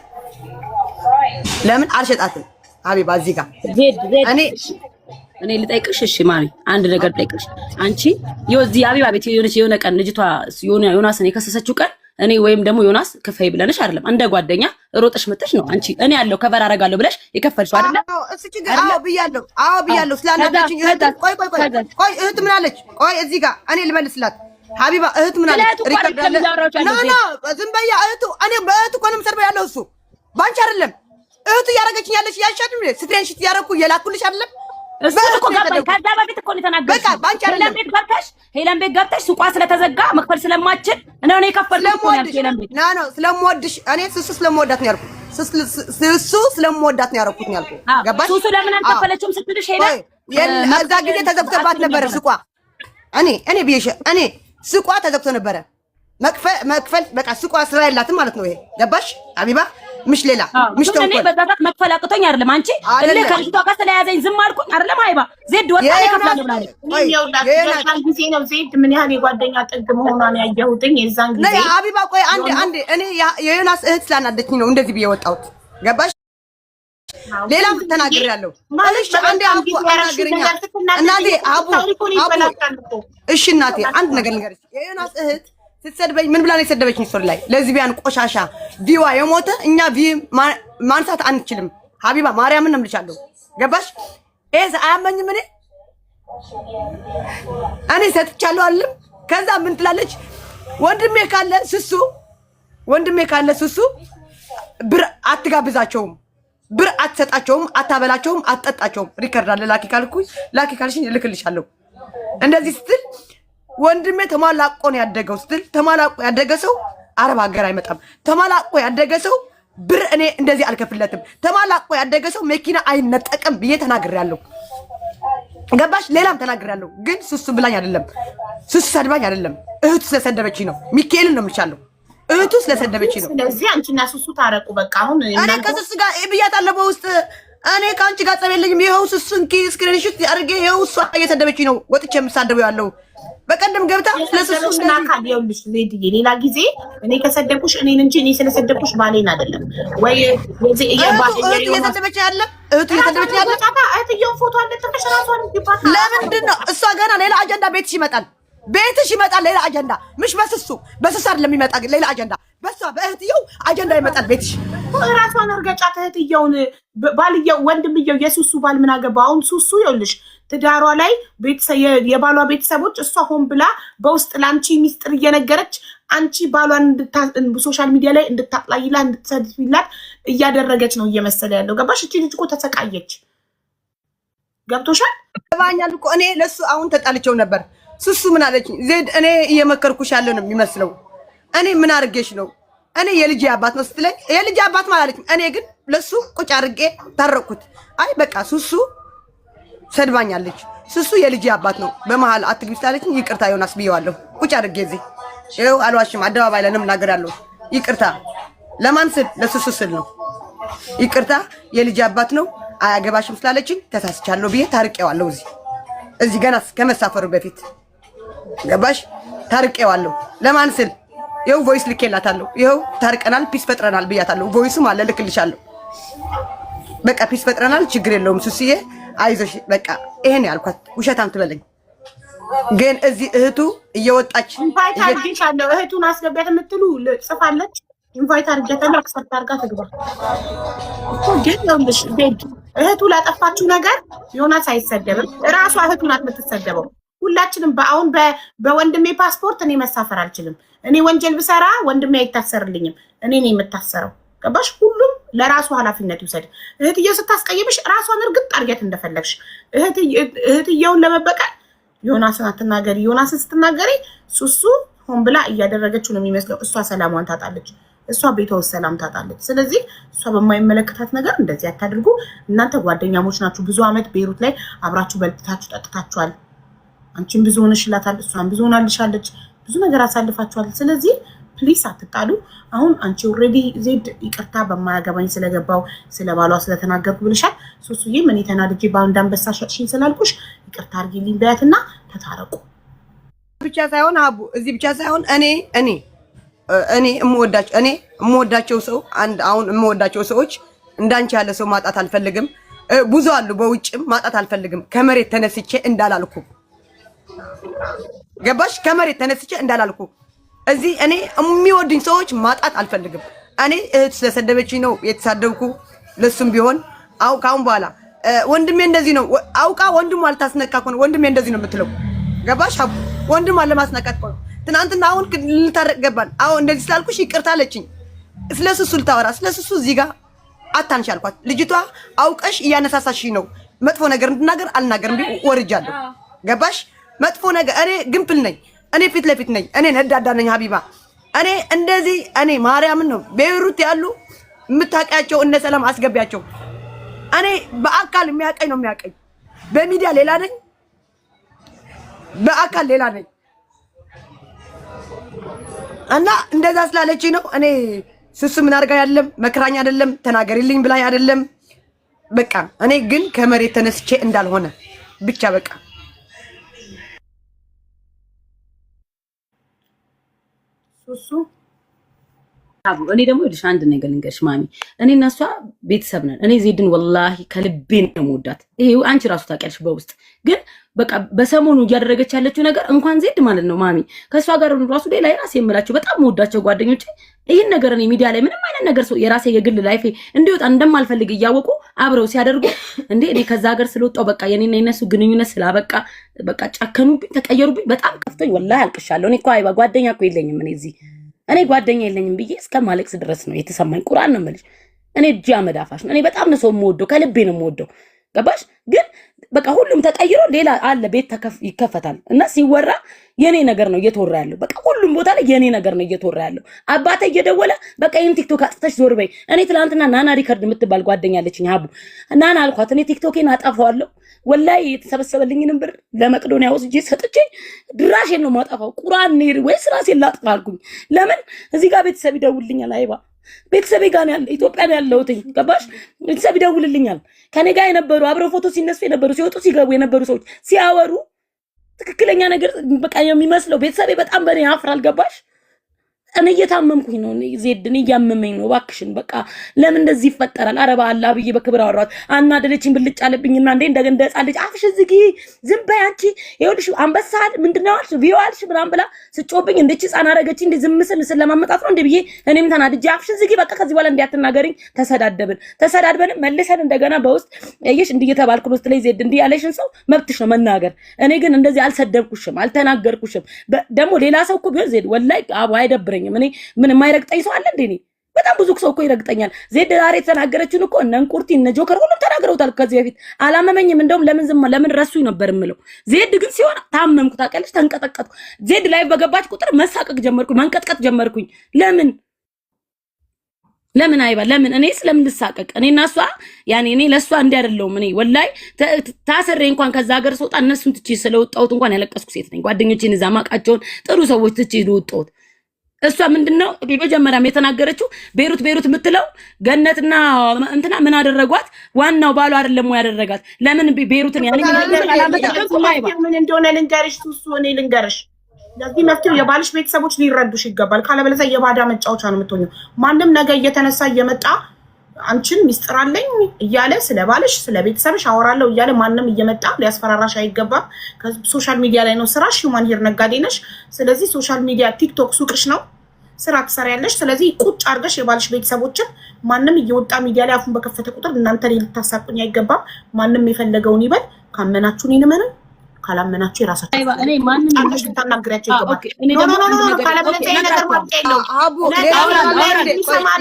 ለምን አልሸጣትም? ሀቢባ እዚህ ጋር ዜድ ዜድ እኔ እኔ ልጠይቅሽ፣ እሺ ማሚ አንድ ነገር ልጠይቅሽ። አንቺ የዚህ አቢባ ቤት የሆነች የሆነ ቀን ልጅቷ ዮናስን የከሰሰችው ቀን እኔ ወይም ደግሞ ዮናስ ክፈይ ብለንሽ አይደለም፣ እንደ ጓደኛ ሮጠሽ መጥተሽ ነው አንቺ እኔ ያለው cover አደርጋለሁ ብለሽ የከፈልሽው አይደለ? አዎ እሱ ችግር አዎ ብያለሁ። አዎ ብያለሁ። ስላናደችኝ እህት ቆይ ቆይ ቆይ ቆይ እህት ምን አለች? ቆይ እዚህ ጋር እኔ ልመልስላት። ሀቢባ እህት ምን አለች? ስለ እህቱ እኮ Record አይደለም አለ። እያወራሁሽ No ያለሁት። No ዝም በያ እህቱ። እኔ በእህቱ እኮ ነው የምሰርበው ያለው እሱ ባንቺ አይደለም። እህቱ እያደረገችኝ ያለች ያልሻት ምን screenshot እያደረኩ እየላኩልሽ አይደለም? እሱን እኮ በእህቱ ነው ገባኝ። የተደረኩት። ከዛ በፊት እኮ ነው የተናገርሽው። በቃ ባንቺ ሄለን አይደለም። ቤት ገብተሽ ሄለን ቤት ገብተሽ ሱቋ ስለተዘጋ መክፈል ስለማችል እኔ ነው የከፈልኩት እኮ ነው ስለምወድሽ ያልሽው ሄለን ቤት። No ስለምወድሽ እኔ ስሱ ስለምወዳት ነው ያልኩት። ስሱ ስለምወዳት ነው ያልኩት ነው ያልኩት። ገባሽ? ሱሱ ለምን አልከፈለችውም ስትልሽ ሄለን ቆይ እዛ ጊዜ ተዘግቶባት ነበረ ሱቋ። እኔ ብዬሽ እኔ ሱቋ ተዘግቶ ነበረ። መክፈል በቃ ሱቋ ስራ የላትም ማለት ነው ይሄ። ገባሽ ሀቢባ? مش ሌላ مش ግን እኔ ተንኮል በዛ ሰዓት መክፈል አቅቶኝ አይደለም። አንቺ እልህ ከልጅቷ ጋር ስለያዘኝ ዝም አልኩኝ አይደለም። አይባ ዜድ ወጣ እኔ እከፍላለሁ ብላለች። ቆይ፣ ይኸውላችሁ የዮናስ በዛን ጊዜ ነው ዜድ ምን ያህል የጓደኛ ጥግ መሆኗን ያየሁትኝ የዛን ጊዜ። ነይ ሀቢባ፣ ቆይ አንዴ አንዴ። እኔ የዮናስ እህት ስላናደችኝ ነው እንደዚህ ብዬ ወጣሁት። ገባሽ? ሌላም ተናግሬያለሁ። ማለት እሺ አንዴ በመልካም አቡ ጊዜ ያደረግሽው አናግሪኛ ነገር ስትናደጂ እናቴ አቡ ስታወሪ እኮ ነው አቡ ይበላሻል እኮ። እሺ እናቴ አንድ ነገር ልንገርሽ። የዮናስ እህት ስትሰድበኝ ምን ብላ ነው የሰደበችኝ? story ላይ ለዝቢያን ቆሻሻ ቪዋ የሞተ እኛ ቪ ማንሳት አንችልም። ሀቢባ ማርያምን ነው የምልሻለሁ። ገባሽ? ይሄ አያመኝም። እኔ ሰጥቻለሁ አልልም። ከዛ ምን ትላለች? ወንድሜ ካለ ስሱ ወንድሜ ካለ ስሱ ብር አትጋብዛቸውም፣ ብር አትሰጣቸውም፣ አታበላቸውም፣ አትጠጣቸውም። record አለ። ላኪ ካልኩኝ ላኪ ካልሽኝ እልክልሻለሁ። እንደዚህ ስትል ወንድሜ ተማላቆ ነው ያደገው ስትል ተማላቆ ያደገ ሰው አረብ ሀገር አይመጣም። ተማላቆ ያደገ ሰው ብር እኔ እንደዚህ አልከፍለትም። ተማላቆ ያደገ ሰው መኪና አይነጠቅም ብዬ ተናግሬያለሁ። ገባሽ? ሌላም ተናግሬያለሁ። ግን ሱሱ ብላኝ አይደለም፣ ሱሱ ሰድባኝ አይደለም። እህቱ ስለሰደበችኝ ነው። ሚካኤልን ነው የምልሻለሁ። እህቱ ስለሰደበችኝ ነው። ስለዚህ አንቺና ሱሱ ታረቁ። በቃ አሁን እኔ እናንተ ከሱሱ ጋር ብያታለሁ በውስጥ እኔ ከአንቺ ጋር ጸብ የለኝም። ይኸው ሱሱን screenshot አድርጌ ይኸው እሷ እየሰደበችኝ ነው ወጥቼ የምሳደበው ያለው። በቀደም ገብታ ስለ ሱሱ የሰደበሽን እንደዚህ አካል ይኸውልሽ ዜድዬ፣ ሌላ ጊዜ እኔ ከሰደብኩሽ እኔን እንጂ እኔ ስለሰደብኩሽ ባሌን አይደለም ወይ እህቱ እህቱ እየሰደበች ያለ እህቱ እየሰደበች ያለ እህትየውን ፎቶ አለጥፈሽ ራሷን ይባታ። ለምንድን ነው እሷ ገና ሌላ አጀንዳ ቤትሽ ይመጣል፣ ቤትሽ ይመጣል። ሌላ አጀንዳ مش በስሱ በስሱ አይደለም የሚመጣ ሌላ አጀንዳ በሷ በእህትየው አጀንዳ ይመጣል ቤትሽ። ራሷን እርገጫት እህትየውን፣ ባልየው ወንድምየው የሱሱ ባል ምን አገባው? አሁን ሱሱ ይኸውልሽ ትዳሯ ላይ የባሏ ቤተሰቦች እሷ ሆን ብላ በውስጥ ለአንቺ ሚስጥር እየነገረች አንቺ ባሏን social media ላይ እንድታጥላይላት እንድትሰድቢላት እያደረገች ነው እየመሰለ ያለው። ገባሽ? እቺ ልጅ እኮ ተሰቃየች። ገብቶሻል? ባኛል እኮ እኔ ለሱ አሁን ተጣልቼው ነበር። ሱሱ ምን አለች? ዜድ እኔ እየመከርኩሽ ያለው ነው የሚመስለው። እኔ ምን አድርጌሽ ነው? እኔ የልጄ አባት ነው ስትለኝ የልጄ አባት ማለት አለች። እኔ ግን ለሱ ቁጭ አድርጌ ታረቅኩት። አይ በቃ ሱሱ ሰድባኛለች። ሱሱ የልጄ አባት ነው በመሀል አትግቢ ስላለችኝ ይቅርታ ዮናስ ብየዋለሁ። ቁጭ አድርጌ እዚህ ይኸው አልዋሽም፣ አደባባይ ላይ ነው የምናገር ያለሁት። ይቅርታ ለማን ስል? ለሱሱ ስል ነው። ይቅርታ የልጄ አባት ነው አያገባሽም ስላለችኝ ተሳስቻለሁ ብዬ ታርቄዋለሁ። እዚህ እዚህ ገና ከመሳፈሩ በፊት ገባሽ? ታርቄዋለሁ። ለማን ስል? ይኸው voice ልኬላታለሁ። ይኸው ታርቀናል፣ peace ፈጥረናል ብያታለሁ። voice ኡም አለ ልክልሻለሁ። በቃ peace ፈጥረናል፣ ችግር የለውም ሱስዬ፣ አይዞሽ በቃ ይሄን ያልኳት። ውሸታም ትበለኝ ግን እዚህ እህቱ እየወጣች invite አድርጌሻለሁ። እህቱን አስገቢያት የምትሉ ጽፋለች። invite አድርጌያታለሁ። accept አድርጋ ትግባ እኮ። ግን ይኸውልሽ ዜድ እህቱ ላጠፋችው ነገር ዮናስ አይሰደብም። እራሷ እህቱ ናት የምትሰደበው። ሁላችንም በአሁን በወንድሜ ፓስፖርት እኔ መሳፈር አልችልም። እኔ ወንጀል ብሰራ ወንድሜ አይታሰርልኝም። እኔ ነኝ የምታሰረው። ገባሽ? ሁሉም ለራሱ ኃላፊነት ይውሰድ። እህትየው ስታስቀይምሽ ራሷን እርግጥ አድርጊያት እንደፈለግሽ። እህትየውን ለመበቀል ዮናስን አትናገሪ። ዮናስን ስትናገሪ ሱሱ ሆን ብላ እያደረገችው ነው የሚመስለው። እሷ ሰላሟን ታጣለች። እሷ ቤቷ ውስጥ ሰላም ታጣለች። ስለዚህ እሷ በማይመለከታት ነገር እንደዚህ አታድርጉ። እናንተ ጓደኛሞች ናችሁ። ብዙ ዓመት ቤይሩት ላይ አብራችሁ በልታችሁ ጠጥታችኋል። አንቺም ብዙ ሆነሽላታል፣ እሷም ብዙ ሆናልሻለች። ብዙ ነገር አሳልፋችኋል። ስለዚህ please አትጣሉ። አሁን አንቺ already ዜድ ይቅርታ በማያገባኝ ስለገባው ስለ ባሏ ስለተናገርኩ ብልሻል። ሱሱዬም እኔ ተናድጄ በአንድ አንበሳ ሸጥሽኝ ስላልኩሽ ይቅርታ አድርጊልኝ በያትና ተታረቁ። ብቻ ሳይሆን አቡ እዚህ ብቻ ሳይሆን እኔ እምወዳቸው ሰው አንድ አሁን እምወዳቸው ሰዎች እንዳንቺ ያለ ሰው ማጣት አልፈልግም። ብዙ አሉ በውጭም ማጣት አልፈልግም። ከመሬት ተነስቼ እንዳላልኩ ገባሽ? ከመሬት ተነስቼ እንዳላልኩ እዚህ እኔ የሚወዱኝ ሰዎች ማጣት አልፈልግም። እኔ እህት ስለሰደበችኝ ነው የተሳደብኩ። ለሱም ቢሆን አው ካሁን በኋላ ወንድሜ እንደዚህ ነው አውቃ ወንድሟ አልታስነካ እኮ ነው ወንድሜ እንደዚህ ነው የምትለው። ገባሽ? አቡ ወንድሟ ለማስነካት እኮ ነው። ትናንትና አሁን ልንታረቅ ገባን። አዎ እንደዚህ ስላልኩሽ ይቅርታ አለችኝ። ስለ ሱሱ ልታወራ ስለ ሱሱ እዚህ ጋር አታንሽ አልኳት። ልጅቷ አውቀሽ እያነሳሳሽ ነው መጥፎ ነገር እንድናገር አልናገርም ቢ ወርጃለሁ። ገባሽ? መጥፎ ነገር እኔ ግንፍል ነኝ። እኔ ፊት ለፊት ነኝ። እኔ ነዳዳ ነኝ ሀቢባ። እኔ እንደዚህ እኔ ማርያምን ነው ቤይሩት ያሉ የምታውቂያቸው እነ ሰላም አስገቢያቸው። እኔ በአካል የሚያቀኝ ነው የሚያቀኝ። በሚዲያ ሌላ ነኝ፣ በአካል ሌላ ነኝ። እና እንደዛ ስላለችኝ ነው እኔ ሱሱ ምን አድርጋ አይደለም፣ መክራኝ አይደለም፣ ተናገሪልኝ ብላኝ አይደለም። በቃ እኔ ግን ከመሬት ተነስቼ እንዳልሆነ ብቻ በቃ ሱሱ እኔ ደግሞ ይኸውልሽ አንድ ነገር ልንገርሽ ማሚ፣ እኔ እና እሷ ቤተሰብ ነን። እኔ ዜድን ወላሂ ከልቤ ነው የምወዳት። ይሄ አንቺ ራሱ ታውቂያለሽ በውስጥ ግን በቃ በሰሞኑ እያደረገች ያለችው ነገር እንኳን ዜድ ማለት ነው ማሚ፣ ከእሷ ጋር ራሱ ሌላ የራሴ የምላቸው በጣም የምወዳቸው ጓደኞቼ ይህን ነገር እኔ ሚዲያ ላይ ምንም አይነት ነገር ሰው የራሴ የግል life ኤ እንዲወጣ እንደማልፈልግ እያወቁ አብረው ሲያደርጉ እንዴ እኔ ከዛ ሀገር ስለወጣሁ በቃ የኔና የነሱ ግንኙነት ስላበቃ በቃ ጨከኑብኝ፣ ተቀየሩብኝ። በጣም ከፍቶኝ ወላሂ አልቅሻለሁ። እኔ እኮ አይባ ጓደኛ እኮ የለኝም እኔ እዚህ እኔ ጓደኛ የለኝም ብዬ እስከ ማለቅስ ድረስ ነው የተሰማኝ። ቁርአን ነው የምልሽ። እኔ እጅ አመዳፋሽ ነው። እኔ በጣም ነው ሰው የምወደው፣ ከልቤ ነው የምወደው። ገባሽ? ግን በቃ ሁሉም ተቀይሮ ሌላ አለ ቤት ይከፈታል እና ሲወራ የኔ ነገር ነው እየተወራ ያለው። በቃ ሁሉም ቦታ ላይ የኔ ነገር ነው እየተወራ ያለው። አባቴ እየደወለ በቃ ይሄን ቲክቶክ አጥፍተሽ ዞር በይ። እኔ ትናንትና ናና ሪከርድ የምትባል ጓደኛ አለችኝ ሀቡ ናና አልኳት። እኔ ቲክቶኬን አጠፋዋለሁ ወላይ የተሰበሰበልኝንም ብር ለመቅዶኒያ ወስጄ ሰጥቼ ድራሼን ነው የማጠፋው። ቁርአን ወይስ ራሴን ላጥፋ አልኩኝ። ለምን እዚህ ጋር ቤተሰብ ይደውልልኛል። አይባ ቤተሰቤ ጋር ነው ያለ ኢትዮጵያ ነው ያለሁት። ገባሽ? ቤተሰብ ይደውልልኛል። ከኔ ጋር የነበሩ አብረው ፎቶ ሲነሱ የነበሩ ሲወጡ ሲገቡ የነበሩ ሰዎች ሲያወሩ ትክክለኛ ነገር በቃ የሚመስለው ቤተሰቤ በጣም በእኔ ያፍራል። ገባሽ? እኔ እየታመምኩኝ ነው ዜድ፣ እኔ እያመመኝ ነው። እባክሽን በቃ ለምን እንደዚህ ይፈጠራል? ኧረ በአላህ ብዬ በክብር አወራኋት። አናደደችኝ፣ ብልጭ አለብኝና እንዴ እንደ ሕፃን ልጅ አፍሽ ዝጊ፣ ዝም በይ አንቺ፣ ይኸውልሽ አንበሳ ምንድን ነው አልሽ ቪዮ አልሽ ምናምን ብላ ስጮብኝ እንደች ሕፃን አደረገችኝ። እንደ ዝም ስል ስለማመጣት ነው እንደ ብዬ እኔም ተናድጄ አፍሽ ዝጊ በቃ ከዚህ በኋላ እንዲያትናገሪኝ ተሰዳደብን። ተሰዳድበንም መልሰን እንደገና በውስጥ እየሽ እንዲህ እየተባልኩ ነው ስትለኝ ዜድ እንዲህ ያለሽን ሰው መብትሽ ነው መናገር። እኔ ግን እንደዚህ አልሰደብኩሽም፣ አልተናገርኩሽም። ደግሞ ሌላ ሰው እኮ ቢሆን ዜድ ወላሂ አቡ አይደብረኝም። እኔ ምን የማይረግጠኝ ሰው አለ እንዴ? እኔ በጣም ብዙ ሰው እኮ ይረግጠኛል። ዜድ ዛሬ የተናገረችውን እኮ እነ እንቁርቲ እነ ጆከር ሁሉም ተናግረውታል ከዚህ በፊት አላመመኝም። እንደውም ለምን ዝም ለምን ረሱኝ ነበር የምለው። ዜድ ግን ሲሆን ታመምኩ፣ ታውቂያለሽ፣ ተንቀጠቀጥኩ። ዜድ ላይ በገባች ቁጥር መሳቀቅ ጀመርኩኝ፣ መንቀጥቀጥ ጀመርኩኝ። ለምን ለምን አይባ ለምን እኔስ ለምን ልሳቀቅ? እኔና እሷ ያኔ እኔ ለእሷ እንዲህ አይደለሁም። እኔ ወላይ ታስሬ እንኳን ከዛ ሀገር ስወጣ እነሱን ትቼ ስለወጣሁት እንኳን ያለቀስኩ ሴት ነኝ። ጓደኞቼን እዛ ማውቃቸውን ጥሩ ሰዎች ትቼ ወጣሁት። እሷ ምንድነው መጀመሪያም የተናገረችው ቤሩት ቤሩት የምትለው ገነትና እንትና ምን አደረጓት? ዋናው ባሉ አይደለም ወይ ያደረጋት? ለምን ቤሩትን ያኔ ምን እንደሆነ ልንገርሽ ሱሱ፣ እኔ ልንገርሽ ለዚህ መፍትሄው የባልሽ ቤተሰቦች ሊረዱሽ ይገባል። ካለበለዚያ የባዳ መጫወቻ ነው የምትሆኚው። ማንም ነገ እየተነሳ እየመጣ አንቺን ሚስጥር አለኝ እያለ ስለ ባልሽ ስለ ቤተሰብሽ አወራለሁ እያለ ማንም እየመጣ ሊያስፈራራሽ አይገባም። social media ላይ ነው ስራሽ። human hair ነጋዴ ነሽ። ስለዚህ social media ቲክቶክ ሱቅሽ ነው፣ ስራ ትሰሪያለሽ። ስለዚህ ቁጭ አድርገሽ የባልሽ ቤተሰቦችን ማንም እየወጣ ሚዲያ ላይ አፉን በከፈተ ቁጥር እናንተ ላይ ልታሳቁኝ አይገባም። ማንም የፈለገውን ይበል። ካመናችሁ እኔን እመኑኝ፣ ካላመናችሁ የራሳችሁ ልታናግሪያቸው ይገባል። ካለበለዚያ ይሄ ነገር ማብቂያ የለውም።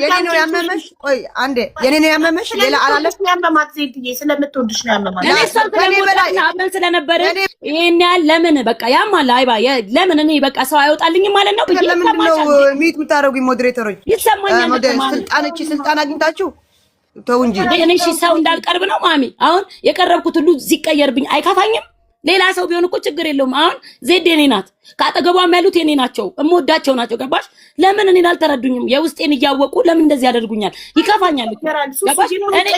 የኔ ነው ያመመሽ? ቆይ አንዴ የኔ ነው ያመመሽ? ሌላ አላለሽ? ያመማት ዜድዬ ስለምትወድሽ ነው ያመማት። እኔ እሷን ስለምወዳት አብረን ስለነበረ ይሄን ያህል ለምን በቃ ያማል። አይባ ለምን እኔ በቃ ሰው አይወጣልኝም ማለት ነው ብዬ ለምንድን ነው mute የምታደርጉኝ moderator ኦች? ይሰማኛል። ስልጣን እቺ ስልጣን አግኝታችሁ ተው እንጂ እኔ እሺ ሰው እንዳልቀርብ ነው ማሚ። አሁን የቀረብኩት ሁሉ ሲቀየርብኝ አይከፋኝም። ሌላ ሰው ቢሆን እኮ ችግር የለውም። አሁን ዜድ የኔ ናት፣ ከአጠገቧም ያሉት የኔ ናቸው፣ እምወዳቸው ናቸው። ገባሽ? ለምን እኔን አልተረዱኝም? የውስጤን እያወቁ ለምን እንደዚህ ያደርጉኛል? ይከፋኛል እኮ ገባሽ? እኔ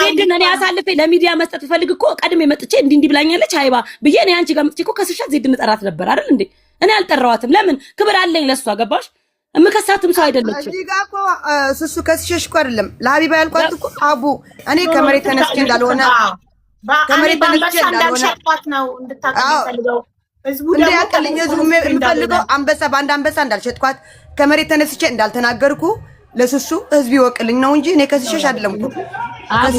ዜድን እኔ አሳልፌ ለሚዲያ መስጠት ብፈልግ እኮ ቀድሜ መጥቼ እንዲህ እንዲህ ብላኛለች አይባ ብዬ እኔ አንቺ ጋር መጥቼ እኮ ከስሻት ዜድን እጠራት ነበር አይደል እንዴ? እኔ አልጠራዋትም። ለምን? ክብር አለኝ ለእሷ። ገባሽ? እምከሳትም ሰው አይደለችም። እዚህ ጋር እኮ ሱሱ ከስሸሽ እኮ አይደለም ለሀቢባ ያልኳት እኮ አቡ እኔ ከመሬት ተነስቼ እንዳልሆነ ከመሬት ተነስቼ እንዳልሸጥኳት ነው እንድታውቅ ህዝቡ እንዲያውቅልኝ ህዝቡ የምፈልገው አንበሳ በአንድ አንበሳ እንዳልሸጥኳት ከመሬት ተነስቼ እንዳልተናገርኩ ለሱሱ ህዝብ ይወቅልኝ ነው እንጂ እኔ ከስሸሽ አይደለም እኮ።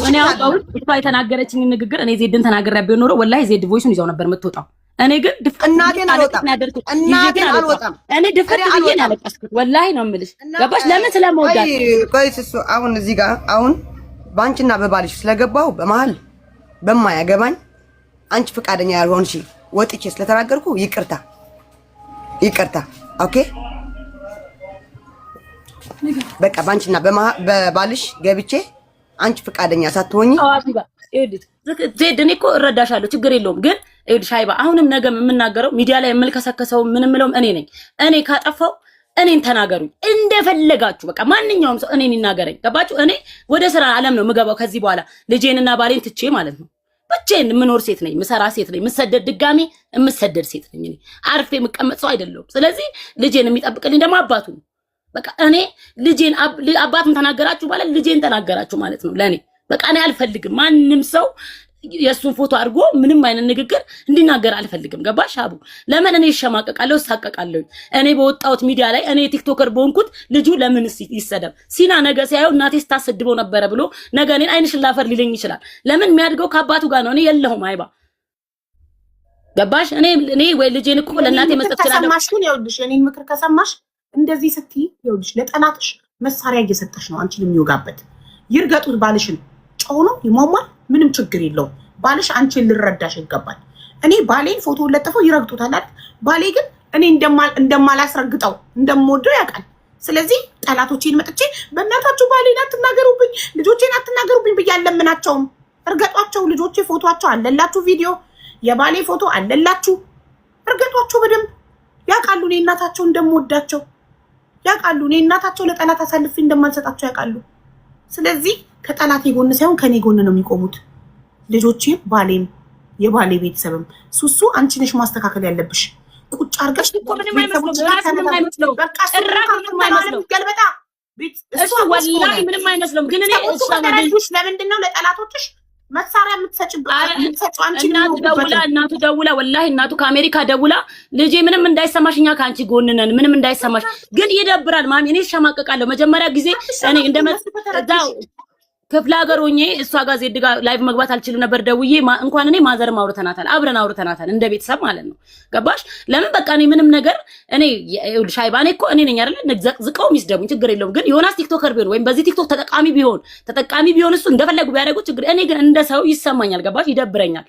እኔ አሁን እሷ የተናገረችኝ ንግግር እኔ ዜድን ተናግሬ ቢሆን ኖሮ ወላሂ ዜድ voice ኡን ይዛው ነበር የምትወጣው። እኔ ግን ድፍረት እናቴን አልወጣም፣ እናቴን አልወጣም። እኔ ድፍረት ብዬ ነው ያለቀስኩት። ወላሂ ነው የምልሽ። ገባሽ? ለምን ስለመወዳት። ቆይ ሱሱ አሁን እዚህ ጋር አሁን በአንቺና በባልሽ ስለገባሁ በመሀል በማያገባኝ አንቺ ፈቃደኛ ያልሆንሽ ወጥቼ ስለተናገርኩ ይቅርታ ይቅርታ። okay በቃ በአንቺና በባልሽ ገብቼ አንቺ ፈቃደኛ ሳትሆኚ ዜድ፣ እኔ እኮ እረዳሻለሁ፣ ችግር የለውም። ግን ይኸውልሽ ሀይባ፣ አሁንም ነገም የምናገረው ሚዲያ ላይ የምልከሰከሰው ምን የምለውም እኔ ነኝ። እኔ ካጠፋው እኔን ተናገሩኝ እንደፈለጋችሁ። በቃ ማንኛውም ሰው እኔን ይናገረኝ። ገባችሁ? እኔ ወደ ስራ ዓለም ነው የምገባው ከዚህ በኋላ፣ ልጄንና ባሌን ትቼ ማለት ነው። ብቻዬን የምኖር ሴት ነኝ፣ ምሰራ ሴት ነኝ፣ ምሰደድ ድጋሜ የምሰደድ ሴት ነኝ። እኔ አርፌ የምቀመጥ ሰው አይደለሁም። ስለዚህ ልጄን የሚጠብቅልኝ ደግሞ አባቱ ነው። በቃ እኔ ልጄን አባቱን ተናገራችሁ ማለት ልጄን ተናገራችሁ ማለት ነው ለእኔ። በቃ እኔ አልፈልግም ማንም ሰው የእሱን ፎቶ አድርጎ ምንም አይነት ንግግር እንዲናገር አልፈልግም። ገባሽ አቡ? ለምን እኔ እሸማቀቃለሁ፣ እሳቀቃለሁ። እኔ በወጣሁት ሚዲያ ላይ፣ እኔ TikToker በሆንኩት ልጁ ለምን ይሰደብ? ሲና ነገ ሲያየው እናቴ ስታሰድበው ነበረ ብሎ ነገ እኔን አይንሽን ላፈር ሊለኝ ይችላል። ለምን? የሚያድገው ከአባቱ ጋር ነው። እኔ የለሁም አይባ፣ ገባሽ? እኔ ወይ ልጄን እኮ ለእናቴ መስጠት እችላለሁ። ከሰማሽ ግን ይኸውልሽ፣ የኔን ምክር ከሰማሽ እንደዚህ ስትይ ይኸውልሽ ለጠላትሽ መሳሪያ እየሰጠሽ ነው አንቺን የሚወጋበት። ይርገጡት ባልሽን፣ ጨው ነው ይሟሟል፣ ምንም ችግር የለውም። ባልሽ አንቺን ልረዳሽ ይገባል። እኔ ባሌን ፎቶ ለጥፈው ይረግጡታል አይደል? ባሌ ግን እኔ እንደማላስረግጠው እንደምወደው ያውቃል። ስለዚህ ጠላቶቼን መጥቼ በእናታችሁ ባሌን አትናገሩብኝ፣ ልጆቼን አትናገሩብኝ ብዬ አልለምናቸውም። እርገጧቸው። ልጆቼ ፎቶቸው አለላችሁ፣ ቪዲዮ የባሌ ፎቶ አለላችሁ። እርገጧቸው በደንብ። ያውቃሉ። እኔ እናታቸው እንደምወዳቸው ያውቃሉ። እኔ እናታቸው ለጠላት አሳልፌ እንደማልሰጣቸው ያውቃሉ። ስለዚህ ከጠላቴ ጎን ሳይሆን ከኔ ጎን ነው የሚቆሙት። ልጆቼም ባሌም የባሌ ቤተሰብም። ሱሱ፣ አንቺ ነሽ ማስተካከል ያለብሽ። ቁጭ አድርገሽ እኮ ምንም አይመስለውም። ራሱ ምንም አይመስለውም። በቃ እሱ ጭራሽ ምንም አይመስለውም። ገልበጣ እሱ ወላሂ ምንም አይመስለውም። ግን እኔ ሰዎቹ እሷ ከተረዱሽ ለምንድን ነው ለጠላቶችሽ መሳሪያ የምትሰጭበት ኧረ የምትሰጪው? አንቺን እናቱ ደውላ የሚወጉበትን እናቱ ደውላ፣ ወላሂ እናቱ ከአሜሪካ ደውላ ልጄ ምንም እንዳይሰማሽ እኛ ከአንቺ ጎን ነን፣ ምንም እንዳይሰማሽ። ግን ይደብራል ማሚ፣ እኔ እሸማቀቃለሁ። መጀመሪያ ጊዜ እኔ እዛው ክፍለ ሀገር ሆኜ እሷ ጋር ዜድ ጋር live መግባት አልችልም ነበር። ደውዬ እንኳን እኔ mother ም አውርተናታል፣ አብረን አውርተናታል፣ እንደ ቤተሰብ ማለት ነው። ገባሽ? ለምን በቃ እኔ ምንም ነገር እኔ ይኸውልሽ ሀይባ፣ እኔ እኮ እኔ ነኝ አይደለ? ዘቅዝቀው የሚስደቡኝ ችግር የለውም። ግን ዮናስ TikToker ቢሆን ወይም በዚህ ቲክቶክ ተጠቃሚ ቢሆን እሱ እንደፈለጉ ቢያደርጉ ችግር፣ እኔ ግን እንደ ሰው ይሰማኛል። ገባሽ? ይደብረኛል።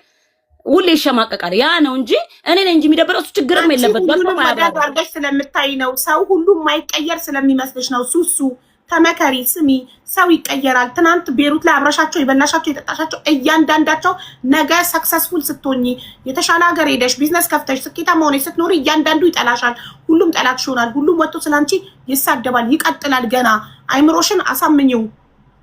ሁሌ ይሸማቀቃል። ያ ነው እንጂ እኔ ነኝ እንጂ የሚደብረው እሱ ችግርም አንቺ የለበት። ሁሉንም ገብቶም ወዳጅ አያብራራም። አድርገሽ ስለምታይ ነው። ሰው ሁሉ የማይቀየር ስለሚመስልሽ ነው። ሱሱ ተመከሪ፣ ስሚ፣ ሰው ይቀየራል። ትናንት ቤሩት ላይ አብረሻቸው የበላሻቸው የጠጣሻቸው እያንዳንዳቸው ነገ successful ስትሆኚ፣ የተሻለ ሀገር ሄደሽ ቢዝነስ ከፍተሽ ስኬታማ ሆነሽ ስትኖሪ እያንዳንዱ ይጠላሻል። ሁሉም ጠላትሽ ይሆናል። ሁሉም ወጥቶ ስላንቺ ይሳደባል። ይቀጥላል። ገና አይምሮሽን አሳምኚው።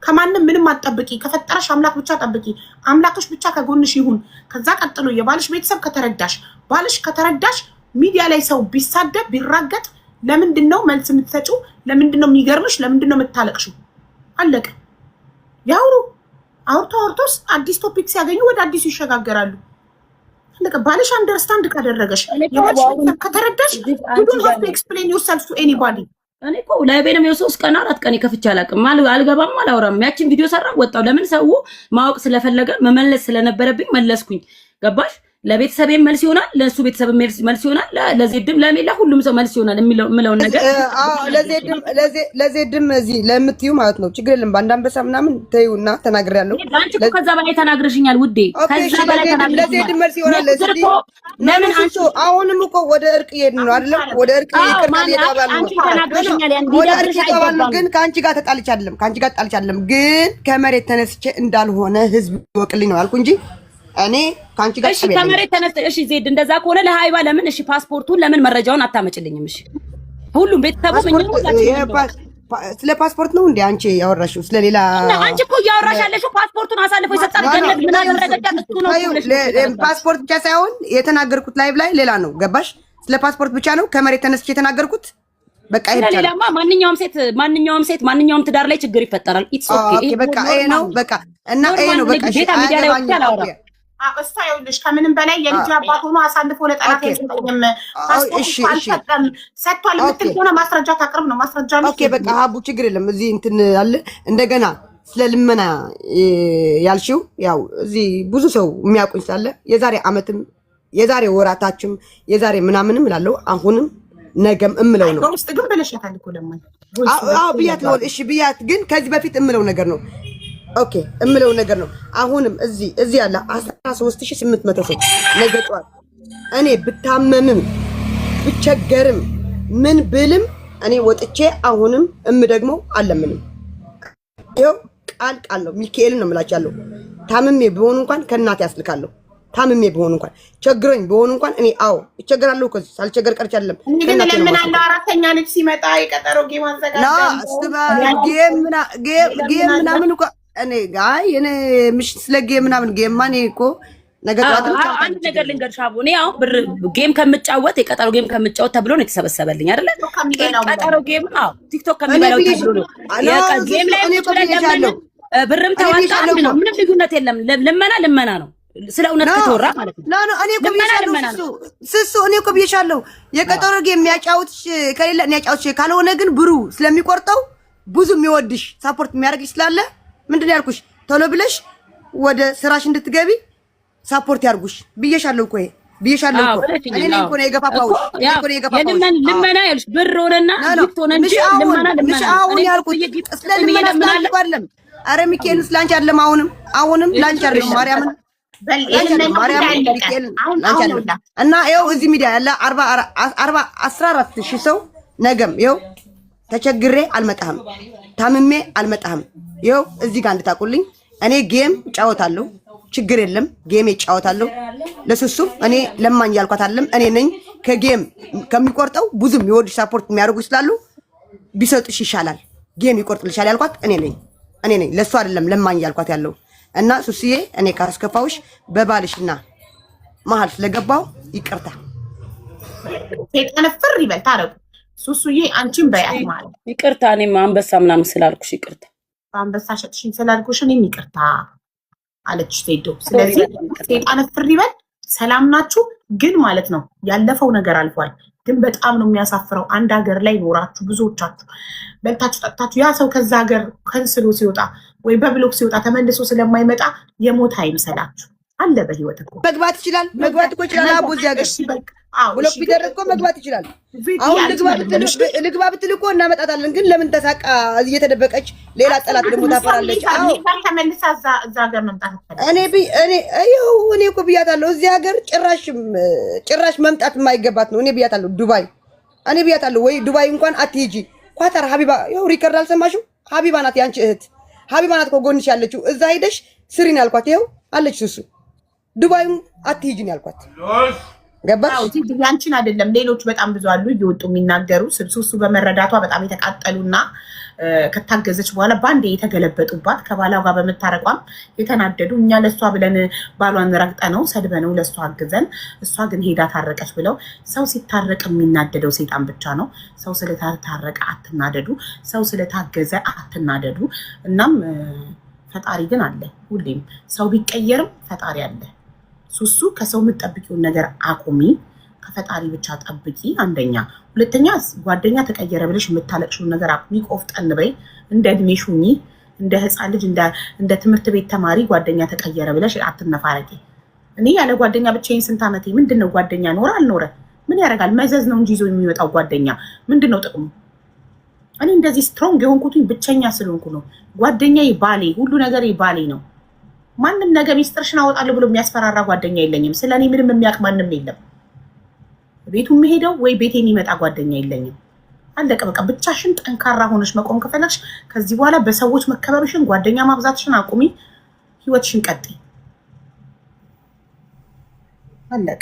ከማንም ምንም አትጠብቂ። ከፈጠረሽ አምላክ ብቻ ጠብቂ። አምላክሽ ብቻ ከጎንሽ ይሁን። ከዛ ቀጥሎ የባልሽ ቤተሰብ ከተረዳሽ፣ ባልሽ ከተረዳሽ፣ ሚዲያ ላይ ሰው ቢሳደብ ቢራገጥ ለምንድን ነው መልስ የምትሰጪው? ለምንድን ነው የሚገርምሽ? ለምንድን ነው የምታለቅሽው? አለቀ። ያውሩ። አውርቶ አውርቶስ አዲስ topic ሲያገኙ ወደ አዲሱ ይሸጋገራሉ። አለቀ። ባልሽ understand ካደረገሽ፣ እኔ እኮ የባልሽ አሁን ቤተሰብ ከተረዳሽ እዚህ you አንቺ don't ጋር have to ነው። explain yourself to anybody። እኔ እኮ live ኤንም የ3 ቀን 4 ቀን ከፍቼ አላውቅም። አልገባም፣ አላወራም። ያችን ቪዲዮ ሰራ ወጣው። ለምን? ሰው ማወቅ ስለፈለገ መመለስ ስለነበረብኝ መለስኩኝ። ገባሽ? ለቤተሰቤም መልስ ይሆናል፣ ለእሱ ቤተሰብ መልስ ይሆናል፣ ለዜድም ለሜላ ሁሉም ሰው መልስ ይሆናል የሚለውን ነገር ለዜድም እዚህ ለምትዩ ማለት ነው። ችግር የለም። በአንድ አንበሳ ምናምን ተይውና ተናግሬያለሁ። አንቺ እኮ ከዛ በላይ ተናግረሽኛል ውዴ፣ ከዛ በላይ ተናግረሽኛል። ለዜድም መልስ ይሆናል። ንግግር እኮ ለምን አንቺ አሁንም እኮ ወደ እርቅ እየሄድን ነው አይደለም? ወደ እርቅ ይቅርታ እየተባባልን አንቺ ነው። ተናግረሽኛል። ያን ወደ እርቅ ሊደብርሽ እየተባባልን ነው። አይገባም። ግን ከአንቺ ጋር ተጣልቼ አይደለም፣ ከአንቺ ጋር ተጣልቼ አይደለም። ግን ከመሬት ተነስቼ እንዳልሆነ ህዝብ ይወቅልኝ ነው ያልኩ እንጂ እኔ ከአንቺ ጋር እሺ ጠብ የለኝም። ከመሬት ተነስተ እሺ ዜድ፣ እንደዛ ከሆነ ለሀይባ ለምን እሺ ፓስፖርቱን ለምን መረጃውን አታመጭልኝም? እሺ ሁሉም ቤተሰቡ ፓስፖርት ስለ ፓስፖርት ነው እንዴ አንቺ ያወራሽው? ስለሌላ እና አንቺ እኮ እያወራሽ ያለሽው ፓስፖርቱን አሳልፎ ይሰጣል። ገነት ምን አደረገቻት? እሱ ነው እኮ ብለሽ ነው የተረዳሽው። ፓስፖርት ብቻ ሳይሆን የተናገርኩት live ላይ ሌላ ነው። ገባሽ? ስለ ፓስፖርት ብቻ ነው ከመሬት ተነስቼ የተናገርኩት። በቃ ይሄ ብቻ ነው። ስለሌላማ ማንኛውም ሴት ማንኛውም ትዳር ላይ ችግር ይፈጠራል። It's okay። Okay፣ በቃ ይሄ ነው በቃ። እና ይሄ ነው በቃ። እሺ፣ ግዴታ ሚዲያ ላይ ወጥቼ አያገባኝም። አላወራም። እሷ ይኸውልሽ ከምንም በላይ የልጅ አባት ሆኖ አሳልፎ ለጠላት አይሰጠኝም፣ ፓስፖርት አልሰጠም፣ ሰጥቷል የምትል ከሆነ ማስረጃ ታቅርብ ነው። ማስረጃ ነው። Okay፣ በቃ ሀቡ ችግር የለም። እዚህ እንትን አለ። እንደገና ስለ ልመና ያልሽው ያው እዚህ ብዙ ሰው የሚያውቁኝ ስላለ የዛሬ አመትም የዛሬ ወራታችም የዛሬ ምናምንም እላለሁ። አሁንም ነገም እምለው ነው። በውስጥ ግን ብለሻታል እኮ ለማኝ። አዎ ብያት ልሆን እሺ ብያት፣ ግን ከዚህ በፊት እምለው ነገር ነው። Okay፣ እምለው ነገር ነው። አሁንም እዚህ ያለ 13,800 ሰው ነገ ጠዋት እኔ ብታመምም ብቸገርም ምን ብልም እኔ ወጥቼ አሁንም እምደግመው አለምንም። ይኸው ቃል ቃል ነው። ሚካኤልን ነው የምላችሁ ያለው። ታምሜ ቢሆን እንኳን ከእናቴ ያስልካለሁ። ታምሜ ቢሆን እንኳን ቸግሮኝ ቢሆን እንኳን እኔ አዎ እቸገራለሁ እኮ ሳልቸገር ቀርቼ አይደለም። እኔ ግን እለምናለሁ። አራተኛ ልጅ ሲመጣ የቀጠሮ game አዘጋጃለሁ። Game ምናምን እኮ እኔ አይ እኔ ምሽ ስለ game ምናምን game ማ እኔ እኮ ነገ ጠዋት አንድ ነገር ልንገርሽ አቡ፣ እኔ አሁን ብር game ከምጫወት የቀጠሮ game ከምጫወት ተብሎ ነው የተሰበሰበልኝ አይደለ? ቀጠሮ game አዎ፣ ቲክቶክ ከሚበላው ተብሎ ነው game ላይ ቁጭ ብለን ብርም ተዋጣ አንድ ነው። ምንም ልዩነት የለም። ልመና ልመና ነው። ስለ እውነት ከተወራ ማለት ነው። No፣ እኔ እኮ ብዬሻለሁ ስሱ፣ እኔ እኮ ብዬሻለሁ። የቀጠሮ game የሚያጫውትሽ ከሌለ እኔ ያጫውትሽ፣ ካልሆነ ግን ብሩ ስለሚቆርጠው ብዙ የሚወድሽ support የሚያደርግሽ ስላለ ምንድን ነው ያልኩሽ? ቶሎ ብለሽ ወደ ስራሽ እንድትገቢ support ያርጉሽ ብዬሻለሁ እኮ፣ ይሄ ብዬሻለሁ እኮ። እኔ ነኝ እኮ ነው የገፋፋሁሽ፣ እኔ እኮ ነው የገፋፋሁሽ። ልመና ያልሽ ብር ሆነና gift ሆነ እንጂ ልመና ልመና አሁን ያልኩት ስለ ልመና ስላንቺ አይደለም። ኧረ ሚካኤል ስላንቺ አይደለም። አሁንም አሁንም ላንቺ አይደለም። ማርያምን እና ይኸው እዚህ ሚዲያ ያለ 44,000 ሰው ነገም ይኸው ተቸግሬ አልመጣህም፣ ታምሜ አልመጣህም። ይኸው እዚህ ጋር እንድታውቁልኝ እኔ game እጫወታለሁ፣ ችግር የለም game እጫወታለሁ። ለሱሱም እኔ ለማኝ ያልኳት አይደለም። እኔ ነኝ ከ game ከሚቆርጠው ብዙ የሚወዱሽ support የሚያደርጉ ስላሉ ቢሰጡሽ ይሻላል፣ game ይቆርጥልሻል ያልኳት እኔ ነኝ። እኔ ነኝ፣ ለእሱ አይደለም ለማኝ ያልኳት ያለው። እና ሱስዬ እኔ ካስከፋውሽ በባልሽና መሀል ስለገባው ይቅርታ። ሰይጣን ፍር ይበል። ታረቁ። ሱሱዬ አንቺን በያት ማለት ይቅርታ። እኔም አንበሳ ምናምን ስላልኩሽ ይቅርታ። አንበሳ ሸጥሽኝ ስላልኩሽ እኔም ይቅርታ አለች ሴዶ። ስለዚህ ሰይጣን ፍር ይበል። ሰላም ናችሁ ግን ማለት ነው። ያለፈው ነገር አልፏል። ግን በጣም ነው የሚያሳፍረው። አንድ ሀገር ላይ ኖራችሁ ብዙዎቻችሁ በልታችሁ ጠጥታችሁ ያ ሰው ከዛ ሀገር ከንስሎ ሲወጣ ወይ በ block ሲወጣ ተመልሶ ስለማይመጣ የሞት አይምሰላችሁ። አለ በህይወት እኮ መግባት ይችላል። መግባት እኮ ይችላል። አቦ እዚህ ሀገር block ቢደረግ እኮ መግባት ይችላል። አሁን ልግባ ብትል እኮ እናመጣታለን። ግን ለምን ተሳቃ እየተደበቀች ሌላ ጠላት ደግሞ ታፈራለች። አዎ ተመልሳ እዛ ሀገር መምጣት እኔ እኔ ይኸው እኔ እኮ ብያታለሁ። እዚህ ሀገር ጭራሽ ጭራሽ መምጣት የማይገባት ነው። እኔ ብያታለሁ። ዱባይ እኔ ብያታለሁ። ወይ ዱባይ እንኳን አትሂጂ፣ ኳታር ሀቢባ፣ ይኸው record አልሰማሽም? ሀቢባ ናት ያንቺ እህት ሀቢባ ናት ከጎንሽ ያለችው። እዛ ሂደሽ ስሪን ያልኳት ይኸው አለች። ሱሱ ዱባይም አትሂጂን ያልኳት ገባሽ? ያንቺን አይደለም ሌሎች በጣም ብዙ አሉ እየወጡ የሚናገሩ ሱሱ በመረዳቷ በጣም የተቃጠሉና ከታገዘች በኋላ በአንዴ የተገለበጡባት፣ ከባሏ ጋር በመታረቋም የተናደዱ፣ እኛ ለእሷ ብለን ባሏን ረግጠ ነው ሰድበ ነው ለእሷ አግዘን እሷ ግን ሄዳ ታረቀች ብለው። ሰው ሲታረቅ የሚናደደው ሴጣን ብቻ ነው። ሰው ስለታረቀ አትናደዱ። ሰው ስለታገዘ አትናደዱ። እናም ፈጣሪ ግን አለ። ሁሌም ሰው ቢቀየርም ፈጣሪ አለ። ሱሱ ከሰው የምትጠብቂውን ነገር አቁሚ። ከፈጣሪ ብቻ ጠብቂ። አንደኛ። ሁለተኛ ጓደኛ ተቀየረ ብለሽ የምታለቅሽውን ነገር አቁሚ። ቆፍጠን በይ። እንደ እድሜሽ ሁኚ። እንደ ሕፃን ልጅ እንደ ትምህርት ቤት ተማሪ ጓደኛ ተቀየረ ብለሽ አትነፋረቂ። እኔ ያለ ጓደኛ ብቻዬን ስንት ዓመቴ። ምንድን ነው ጓደኛ ኖረ አልኖረ ምን ያደርጋል? መዘዝ ነው እንጂ ይዞ የሚመጣው ጓደኛ ምንድን ነው ጥቅሙ? እኔ እንደዚህ strong የሆንኩትኝ ብቸኛ ስለሆንኩ ነው። ጓደኛዬ ባሌ፣ ሁሉ ነገር ባሌ ነው። ማንም ነገ ሚስጥርሽን አወጣለሁ ብሎ የሚያስፈራራ ጓደኛ የለኝም። ስለ እኔ ምንም የሚያውቅ ማንም የለም። ቤቱ የሚሄደው ወይ ቤት የሚመጣ ጓደኛ የለኝም። አለቀ በቃ። ብቻሽን ጠንካራ ሆነሽ መቆም ከፈለግሽ ከዚህ በኋላ በሰዎች መከበብሽን፣ ጓደኛ ማብዛትሽን አቁሚ። ህይወትሽን ቀጥይ። አለቀ።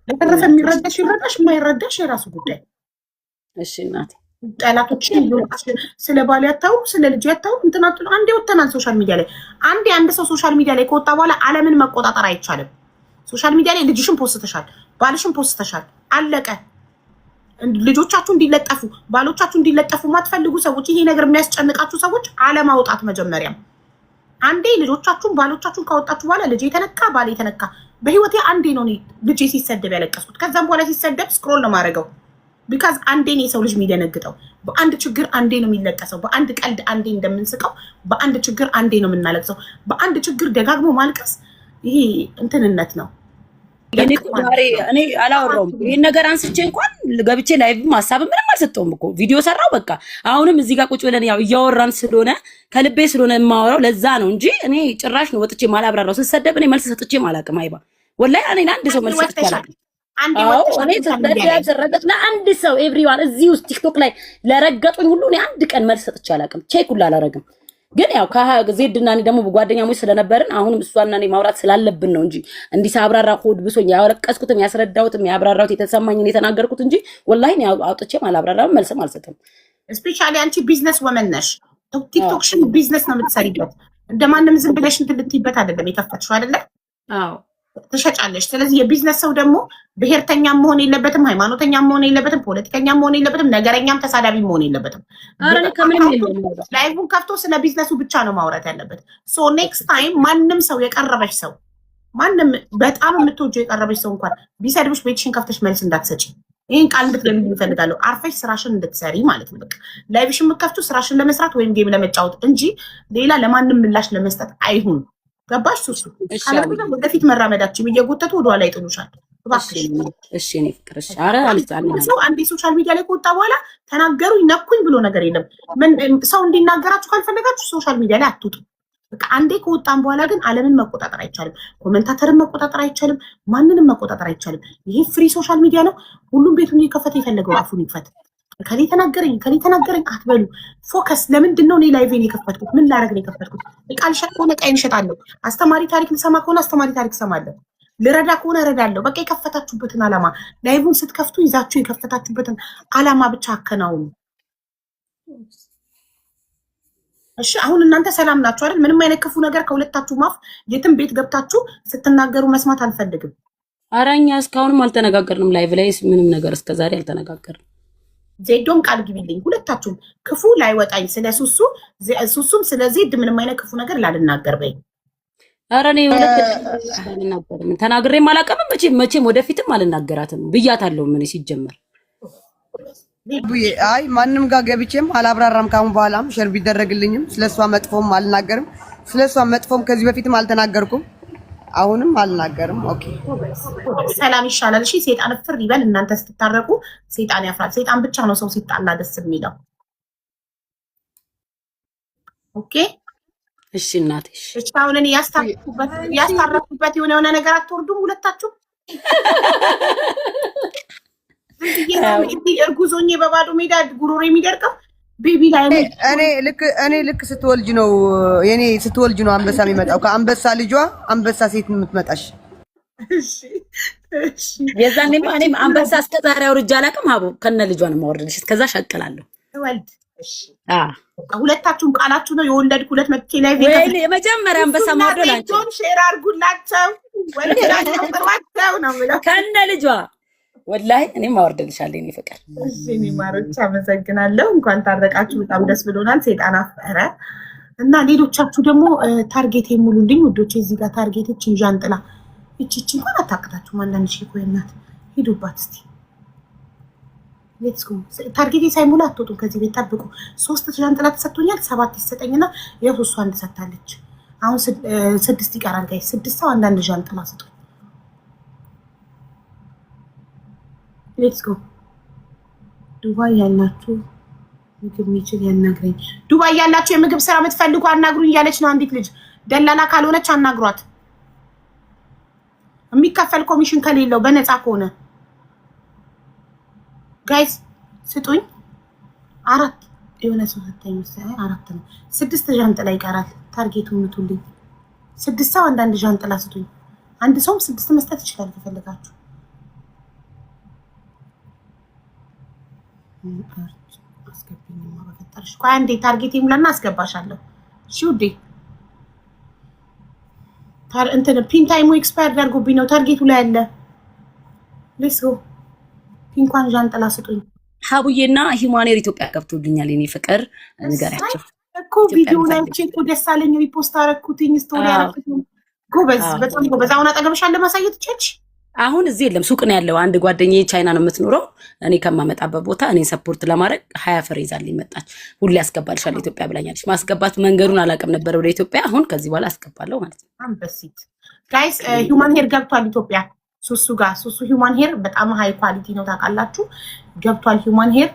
በተረፈ የሚረዳሽ ይረዳሽ፣ የማይረዳሽ የራሱ ጉዳይ። እሺ እናቴ። ጠላቶችን ስለ ባል ያታው ስለ ልጅ ያታው እንትናቱ አንዴ ወተናል social media ላይ። አንዴ አንድ ሰው social media ላይ ከወጣ በኋላ ዓለምን መቆጣጠር አይቻልም። Social media ላይ ልጅሽን ፖስተሻል፣ ባልሽን ፖስተሻል፣ አለቀ። ልጆቻችሁ እንዲለጠፉ ባሎቻችሁ እንዲለጠፉ የማትፈልጉ ሰዎች፣ ይሄ ነገር የሚያስጨንቃችሁ ሰዎች አለማውጣት መጀመሪያም። አንዴ ልጆቻችሁን ባሎቻችሁን ካወጣችሁ በኋላ ልጅ የተነካ ባል የተነካ፣ በህይወቴ አንዴ ነው ልጄ ሲሰደብ ያለቀስኩት። ከዛም በኋላ ሲሰደብ scroll ነው የማደርገው። Because አንዴ ነው የሰው ልጅ የሚደነግጠው። በአንድ ችግር አንዴ ነው የሚለቀሰው። በአንድ ቀልድ አንዴ እንደምንስቀው በአንድ ችግር አንዴ ነው የምናለቅሰው። በአንድ ችግር ደጋግሞ ማልቀስ ይሄ እንትንነት ነው። እኔ እኮ ዛሬ እኔ አላወራውም። ይሄን ነገር አንስቼ እንኳን ገብቼ live ም ሀሳብ ምንም አልሰጠውም እኮ፣ ቪዲዮ ሰራው በቃ። አሁንም እዚህ ጋር ቁጭ ብለን ያው እያወራን ስለሆነ ከልቤ ስለሆነ የማወራው ለዛ ነው እንጂ እኔ ጭራሽ ነው ወጥቼ ማላብራራው። ስሰደብ እኔ መልስ ሰጥቼ አላውቅም። አይባ ወላሂ እኔ ለአንድ ሰው መልስ ሰጥቼ አላውቅም። አዎ እኔ ስሰደብ ስረገጥ ለአንድ ሰው everyone እዚህ ውስጥ ቲክቶክ ላይ ለረገጡኝ ሁሉ እኔ አንድ ቀን መልስ ሰጥቼ አላውቅም። Check ሁላ አላረግም። ግን ያው ከዜድና እኔ ደግሞ ጓደኛሞች ስለነበርን አሁንም እሷና እኔ ማውራት ስላለብን ነው እንጂ እንዲህ ሳብራራ ሆድ ብሶኝ ያለቀስኩትም ያስረዳሁትም ያብራራሁት የተሰማኝን የተናገርኩት እንጂ ወላሂ እኔ አውጥቼም አላብራራም መልስም አልሰጥም። Especially አንቺ business woman ነሽ። ቲክቶክሽን ቢዝነስ ነው የምትሰሪበት። እንደማንም ዝም ብለሽ እንትን ልትይበት አይደለም የከፈትሽው አይደለ? አዎ። ትሸጫለሽ። ስለዚህ የቢዝነስ ሰው ደግሞ ብሔርተኛም መሆን የለበትም፣ ሃይማኖተኛም መሆን የለበትም፣ ፖለቲከኛም መሆን የለበትም፣ ነገረኛም ተሳዳቢ መሆን የለበትም። ኧረ እኔ ከምንም የለውም። Live ኡን ከፍቶ ስለ ቢዝነሱ ብቻ ነው ማውራት ያለበት። So next time ማንም ሰው የቀረበሽ ሰው፣ ማንም በጣም የምትወጂው የቀረበሽ ሰው እንኳን ቢሰድብሽ ቤትሽን ከፍተሽ መልስ እንዳትሰጪ። ይህን ቃል እንድትገቢ እፈልጋለሁ። አርፈሽ ስራሽን እንድትሰሪ ማለት ነው። በቃ live ሽን የምትከፍቺው ስራሽን ለመስራት ወይም game ለመጫወት እንጂ ሌላ ለማንም ምላሽ ለመስጠት አይሁን። ገባሽ? ሱሱ ካለበለዚያ ወደፊት መራመዳችን እየጎተቱ ወደኋላ ይጥሉሻል። እባክሽ። እሺ እኔ ፍቅር፣ እሺ። ኧረ ሰው አንዴ social media ላይ ከወጣ በኋላ ተናገሩኝ ነኩኝ ብሎ ነገር የለም። ሰው እንዲናገራችሁ ካልፈለጋችሁ social media ላይ አትውጡ። በቃ አንዴ ከወጣን በኋላ ግን ዓለምን መቆጣጠር አይቻልም። Commentator ን መቆጣጠር አይቻልም። ማንንም መቆጣጠር አይቻልም። ይሄ free social media ነው። ሁሉም ቤቱን እየከፈተ የፈለገው አፉን ይክፈት። ከሌ ተናገረኝ ከሌ ተናገረኝ አትበሉ። Focus። ለምንድን ነው እኔ live ኤን የከፈትኩት? ምን ላደርግ ነው የከፈትኩት? እቃ ልሸጥ ከሆነ እቃዬን እሸጣለሁ። አስተማሪ ታሪክ ልሰማ ከሆነ አስተማሪ ታሪክ እሰማለሁ። ልረዳ ከሆነ እረዳለሁ። በቃ የከፈታችሁበትን ዓላማ፣ live ኡን ስትከፍቱ ይዛችሁ የከፈታችሁበትን ዓላማ ብቻ አከናውኑ። እሺ፣ አሁን እናንተ ሰላም ናችሁ አይደል? ምንም አይነት ክፉ ነገር ከሁለታችሁ አፍ የትም ቤት ገብታችሁ ስትናገሩ መስማት አልፈልግም። ኧረ እኛ እስካሁንም አልተነጋገርንም። Live ላይ ምንም ነገር እስከዛሬ አልተነጋገርንም። ዜዶም ቃል ግቢልኝ፣ ሁለታችሁም ክፉ ላይወጣኝ ስለ ሱሱ፣ ሱሱም ስለ ዜድ ምንም አይነት ክፉ ነገር ላልናገር በይ። ኧረ እኔ ሁለት አልናገርም፣ ተናግሬም አላውቅም። መቼም መቼም ወደፊትም አልናገራትም ብያታለሁ። ምን ሲጀመር አይ ማንም ጋር ገብቼም አላብራራም። ካሁን በኋላም share ቢደረግልኝም ስለሷ መጥፎም አልናገርም። ስለሷ መጥፎም ከዚህ በፊትም አልተናገርኩም፣ አሁንም አልናገርም። Okay። ሰላም ይሻላል። እሺ፣ ሴጣን ፍር ይበል። እናንተ ስትታረቁ ሴጣን ያፍራል። ሴጣን ብቻ ነው ሰው ሲጣላ ደስ የሚለው። Okay። እሺ እናቴ። እሺ፣ አሁን እኔ ያስታረኩበት የሆነ የሆነ ነገር አትወርዱም ሁለታችሁ? እርጉዝ ሆኜ በባዶ ሜዳ ጉሮሮ የሚደርቀው baby ላይ እኔ ልክ ስትወልጅ ነው፣ የኔ ስትወልጅ ነው አንበሳ የሚመጣው። ከአንበሳ ልጇ አንበሳ ሴት የምትመጣሽ። የዛኔማ እኔም አንበሳ እስከ ዛሬ አውርጄ አላውቅም። ሀቡ ከነ ልጇ ነው የማወርድልሽ። እስከዛ ሸቅላለሁ። ወልድ ሁለታችሁም ቃላችሁ ነው። የወለድኩ ሁለት መጥቼ ላይ የመጀመሪያ አንበሳ ማውረድ ላንቺ። Share አድርጉላቸው፣ ወልዳቸው ጥሯቸው ነው የምለው። ከነ ልጇ ወላሂ እኔም አወርድልሻለሁ የእኔ ፍቅር። እሺ እኔ ማሮች አመሰግናለሁ። እንኳን ታረቃችሁ፣ በጣም ደስ ብሎናል። ሴጣን አፈረ። እና ሌሎቻችሁ ደግሞ target የሙሉልኝ ውዶቼ። እዚህ ጋር target እችን ዣንጥላ እቺ እንኳን አታቅታችሁም። አንዳንድ ሺህ ቆይ እናት ሂዱባት እስቲ፣ let's go። Target ኤ ሳይሞላ አትወጡም ከዚህ ቤት፣ ጠብቁ። ሶስት ዣንጥላ ተሰጥቶኛል። ሰባት ይሰጠኝና ያው እሷ አንድ ሰጥታለች። አሁን ስድስት ይቀራል። Guys፣ ስድስት ሰው አንዳንድ ዣንጥላ ስጡኝ። Let's go። ዱባይ ያላችሁ ምግብ የሚችል ያናግረኝ። ዱባይ ያላችሁ የምግብ ስራ የምትፈልጉ አናግሩኝ እያለች ነው አንዲት ልጅ። ደላላ ካልሆነች አናግሯት። የሚከፈል ኮሚሽን ከሌለው፣ በነፃ ከሆነ guys ስጡኝ። አራት የሆነ ሰው ሰጠኝ መሰለኝ። አራት ነው። ስድስት ዣንጥላ ይቀራል። Target ኡ ምቱልኝ። ስድስት ሰው አንዳንድ ዣንጥላ ስጡኝ። አንድ ሰውም ስድስት መስጠት ይችላል ከፈለጋችሁ። አስገቢኝማ በፈጠረሽ። ቆይ አንዴ target ይሙላና አስገባሻለሁ። እሺ ውዴ። እንትን pin time ኡ expire አድርጎብኝ ነው። Target ኡ ላይ አለ። Let's go። ፒንኳን ዣንጥላ ስጡኝ። ሀቡዬና human hair ኢትዮጵያ ገብቶልኛል። የኔ ፍቅር ንገሪያቸው። እኮ ቪዲዮ ላይ አይቼ እኮ ደስ አለኝ። Repost አደረኩትኝ፣ story አደረኩትኝ። ጎበዝ፣ በጣም ጎበዝ። አሁን አጠገብሽ አለ፣ ማሳየት ትችያለሽ? አሁን እዚህ የለም፣ ሱቅ ነው ያለው። አንድ ጓደኛዬ ቻይና ነው የምትኖረው። እኔ ከማመጣበት ቦታ እኔን support ለማድረግ 20 ፍሬ ይዛልኝ መጣች። ሁሌ ያስገባልሻለሁ ኢትዮጵያ ብላኛለች። ማስገባት መንገዱን አላውቅም ነበር ወደ ኢትዮጵያ። አሁን ከዚህ በኋላ አስገባለሁ ማለት ነው። አንበሲት። Guys፣ human hair ገብቷል ኢትዮጵያ ሱሱ ጋር። ሱሱ human hair በጣም high quality ነው ታውቃላችሁ። ገብቷል human hair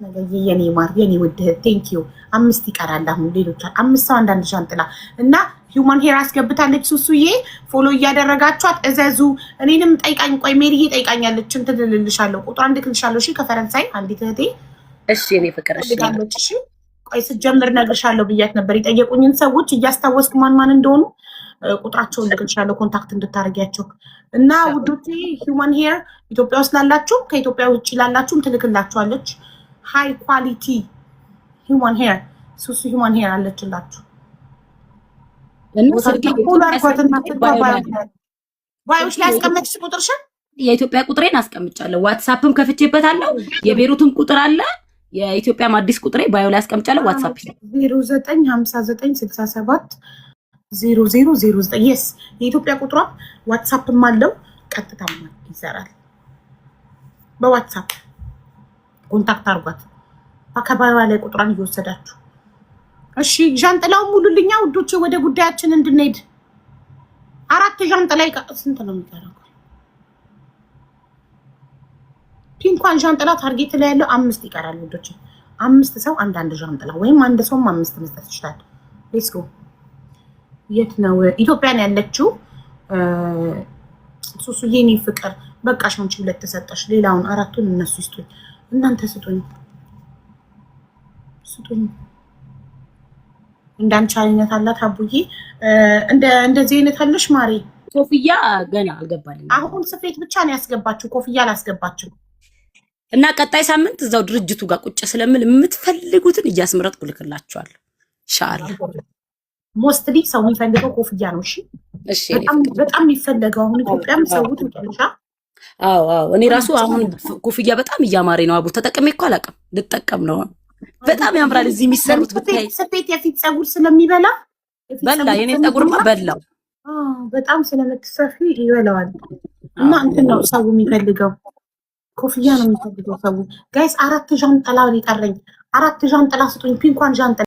ነገዬ። የኔ ማር፣ የኔ ውድ፣ thank you። አምስት ይቀራል አሁን፣ ሌሎች አምስት ሰው አንዳንድ ሻንጥላ እና human hair አስገብታለች ሱሱዬ። Follow እያደረጋችኋት እዘዙ። እኔንም ጠይቃኝ። ቆይ ሜሪዬ ጠይቃኛለች። እንትን እልልሻለሁ፣ ቁጥሯን ልክልሻለሁ። እሺ፣ ከፈረንሳይ አንዲት እህቴ እሺ የኔ ፍቅር፣ እሺ። ፈልጋለች። እሺ። ቆይ ስጀምር እነግርሻለሁ ብያት ነበር። የጠየቁኝን ሰዎች እያስታወስኩ ማን ማን እንደሆኑ ቁጥራቸውን እልክልሻለሁ contact እንድታደርጊያቸው። እና ውዶቼ፣ human hair ኢትዮጵያ ውስጥ ላላችሁም ከኢትዮጵያ ውጭ ላላችሁም ትልክላችኋለች። High quality human hair ሱሱ human hair አለችላችሁ። እና ስልኬ Follow አድርጓትና bio ላይ Bio ዎች ላይ ያስቀመጥሽ ቁጥርሽን? የኢትዮጵያ ቁጥሬን አስቀምጫለሁ። WhatsApp ም ከፍቼበታለሁ። የቤሩትም ቁጥር አለ። የኢትዮጵያም አዲስ ቁጥሬ bio ላይ አስቀምጫለሁ። WhatsApp 0959670009። Yes፣ የኢትዮጵያ ቁጥሯ WhatsApp ም አለው፣ ቀጥታም ይሰራል። በ WhatsApp contact አድርጓት ከ bio ዋ ላይ ቁጥሯን እየወሰዳችሁ። እሺ፣ ዣንጥላውን ሙሉልኛ ውዶቼ፣ ወደ ጉዳያችን እንድንሄድ። አራት ዣንጥላ ስንት ነው የሚቀረው? Pink ኳን ዣንጥላ target ላይ ያለው አምስት ይቀራል ውዶቼ። አምስት ሰው አንዳንድ ዣንጥላ ወይም አንድ ሰውም አምስት መስጠት ይችላል። Let's go። የት ነው ኢትዮጵያን ያለችው? ሱሱ የኔ ፍቅር፣ በቃሽ። አንቺ ሁለት ተሰጠሽ። ሌላውን አራቱን እነሱ ይስጡኝ። እናንተ ስጡኝ፣ ስጡኝ። እንዳንቺ አይነት አላት አቡዬ። እንደዚህ አይነት አለሽ ማሬ? ኮፍያ ገና አልገባልኝ። አሁን ስፌት ብቻ ነው ያስገባችው፣ ኮፍያ አላስገባችው። እና ቀጣይ ሳምንት እዛው ድርጅቱ ጋር ቁጭ ስለምል የምትፈልጉትን እያስመረጥኩ ልክላችኋለሁ። ኢንሻአላህ። Mostly ሰው የሚፈልገው ኮፍያ ነው። እሺ። እሺ። በጣም በጣም የሚፈለገው አሁን ኢትዮጵያም ሰው ትንሽ አዎ፣ እኔ ራሱ አሁን ኮፍያ በጣም እያማረኝ ነው። አቡ ተጠቅሜ እኮ አላውቅም። ልጠቀም ነው። በጣም ያምራል። እዚህ የሚሰሩት ብታይ። ስፌት የፊት ፀጉር ስለሚበላ በላ፣ የኔ ፀጉርማ በላው። በጣም ስለምትሰፊ ይበላዋል። እና እንትን ነው ሰው የሚፈልገው፣ ኮፍያ ነው የሚፈልገው ሰው። Guys፣ አራት ዣንጥላ የቀረኝ፣ አራት ዣንጥላ ስጡኝ። Pink ኳን ዣንጥላ።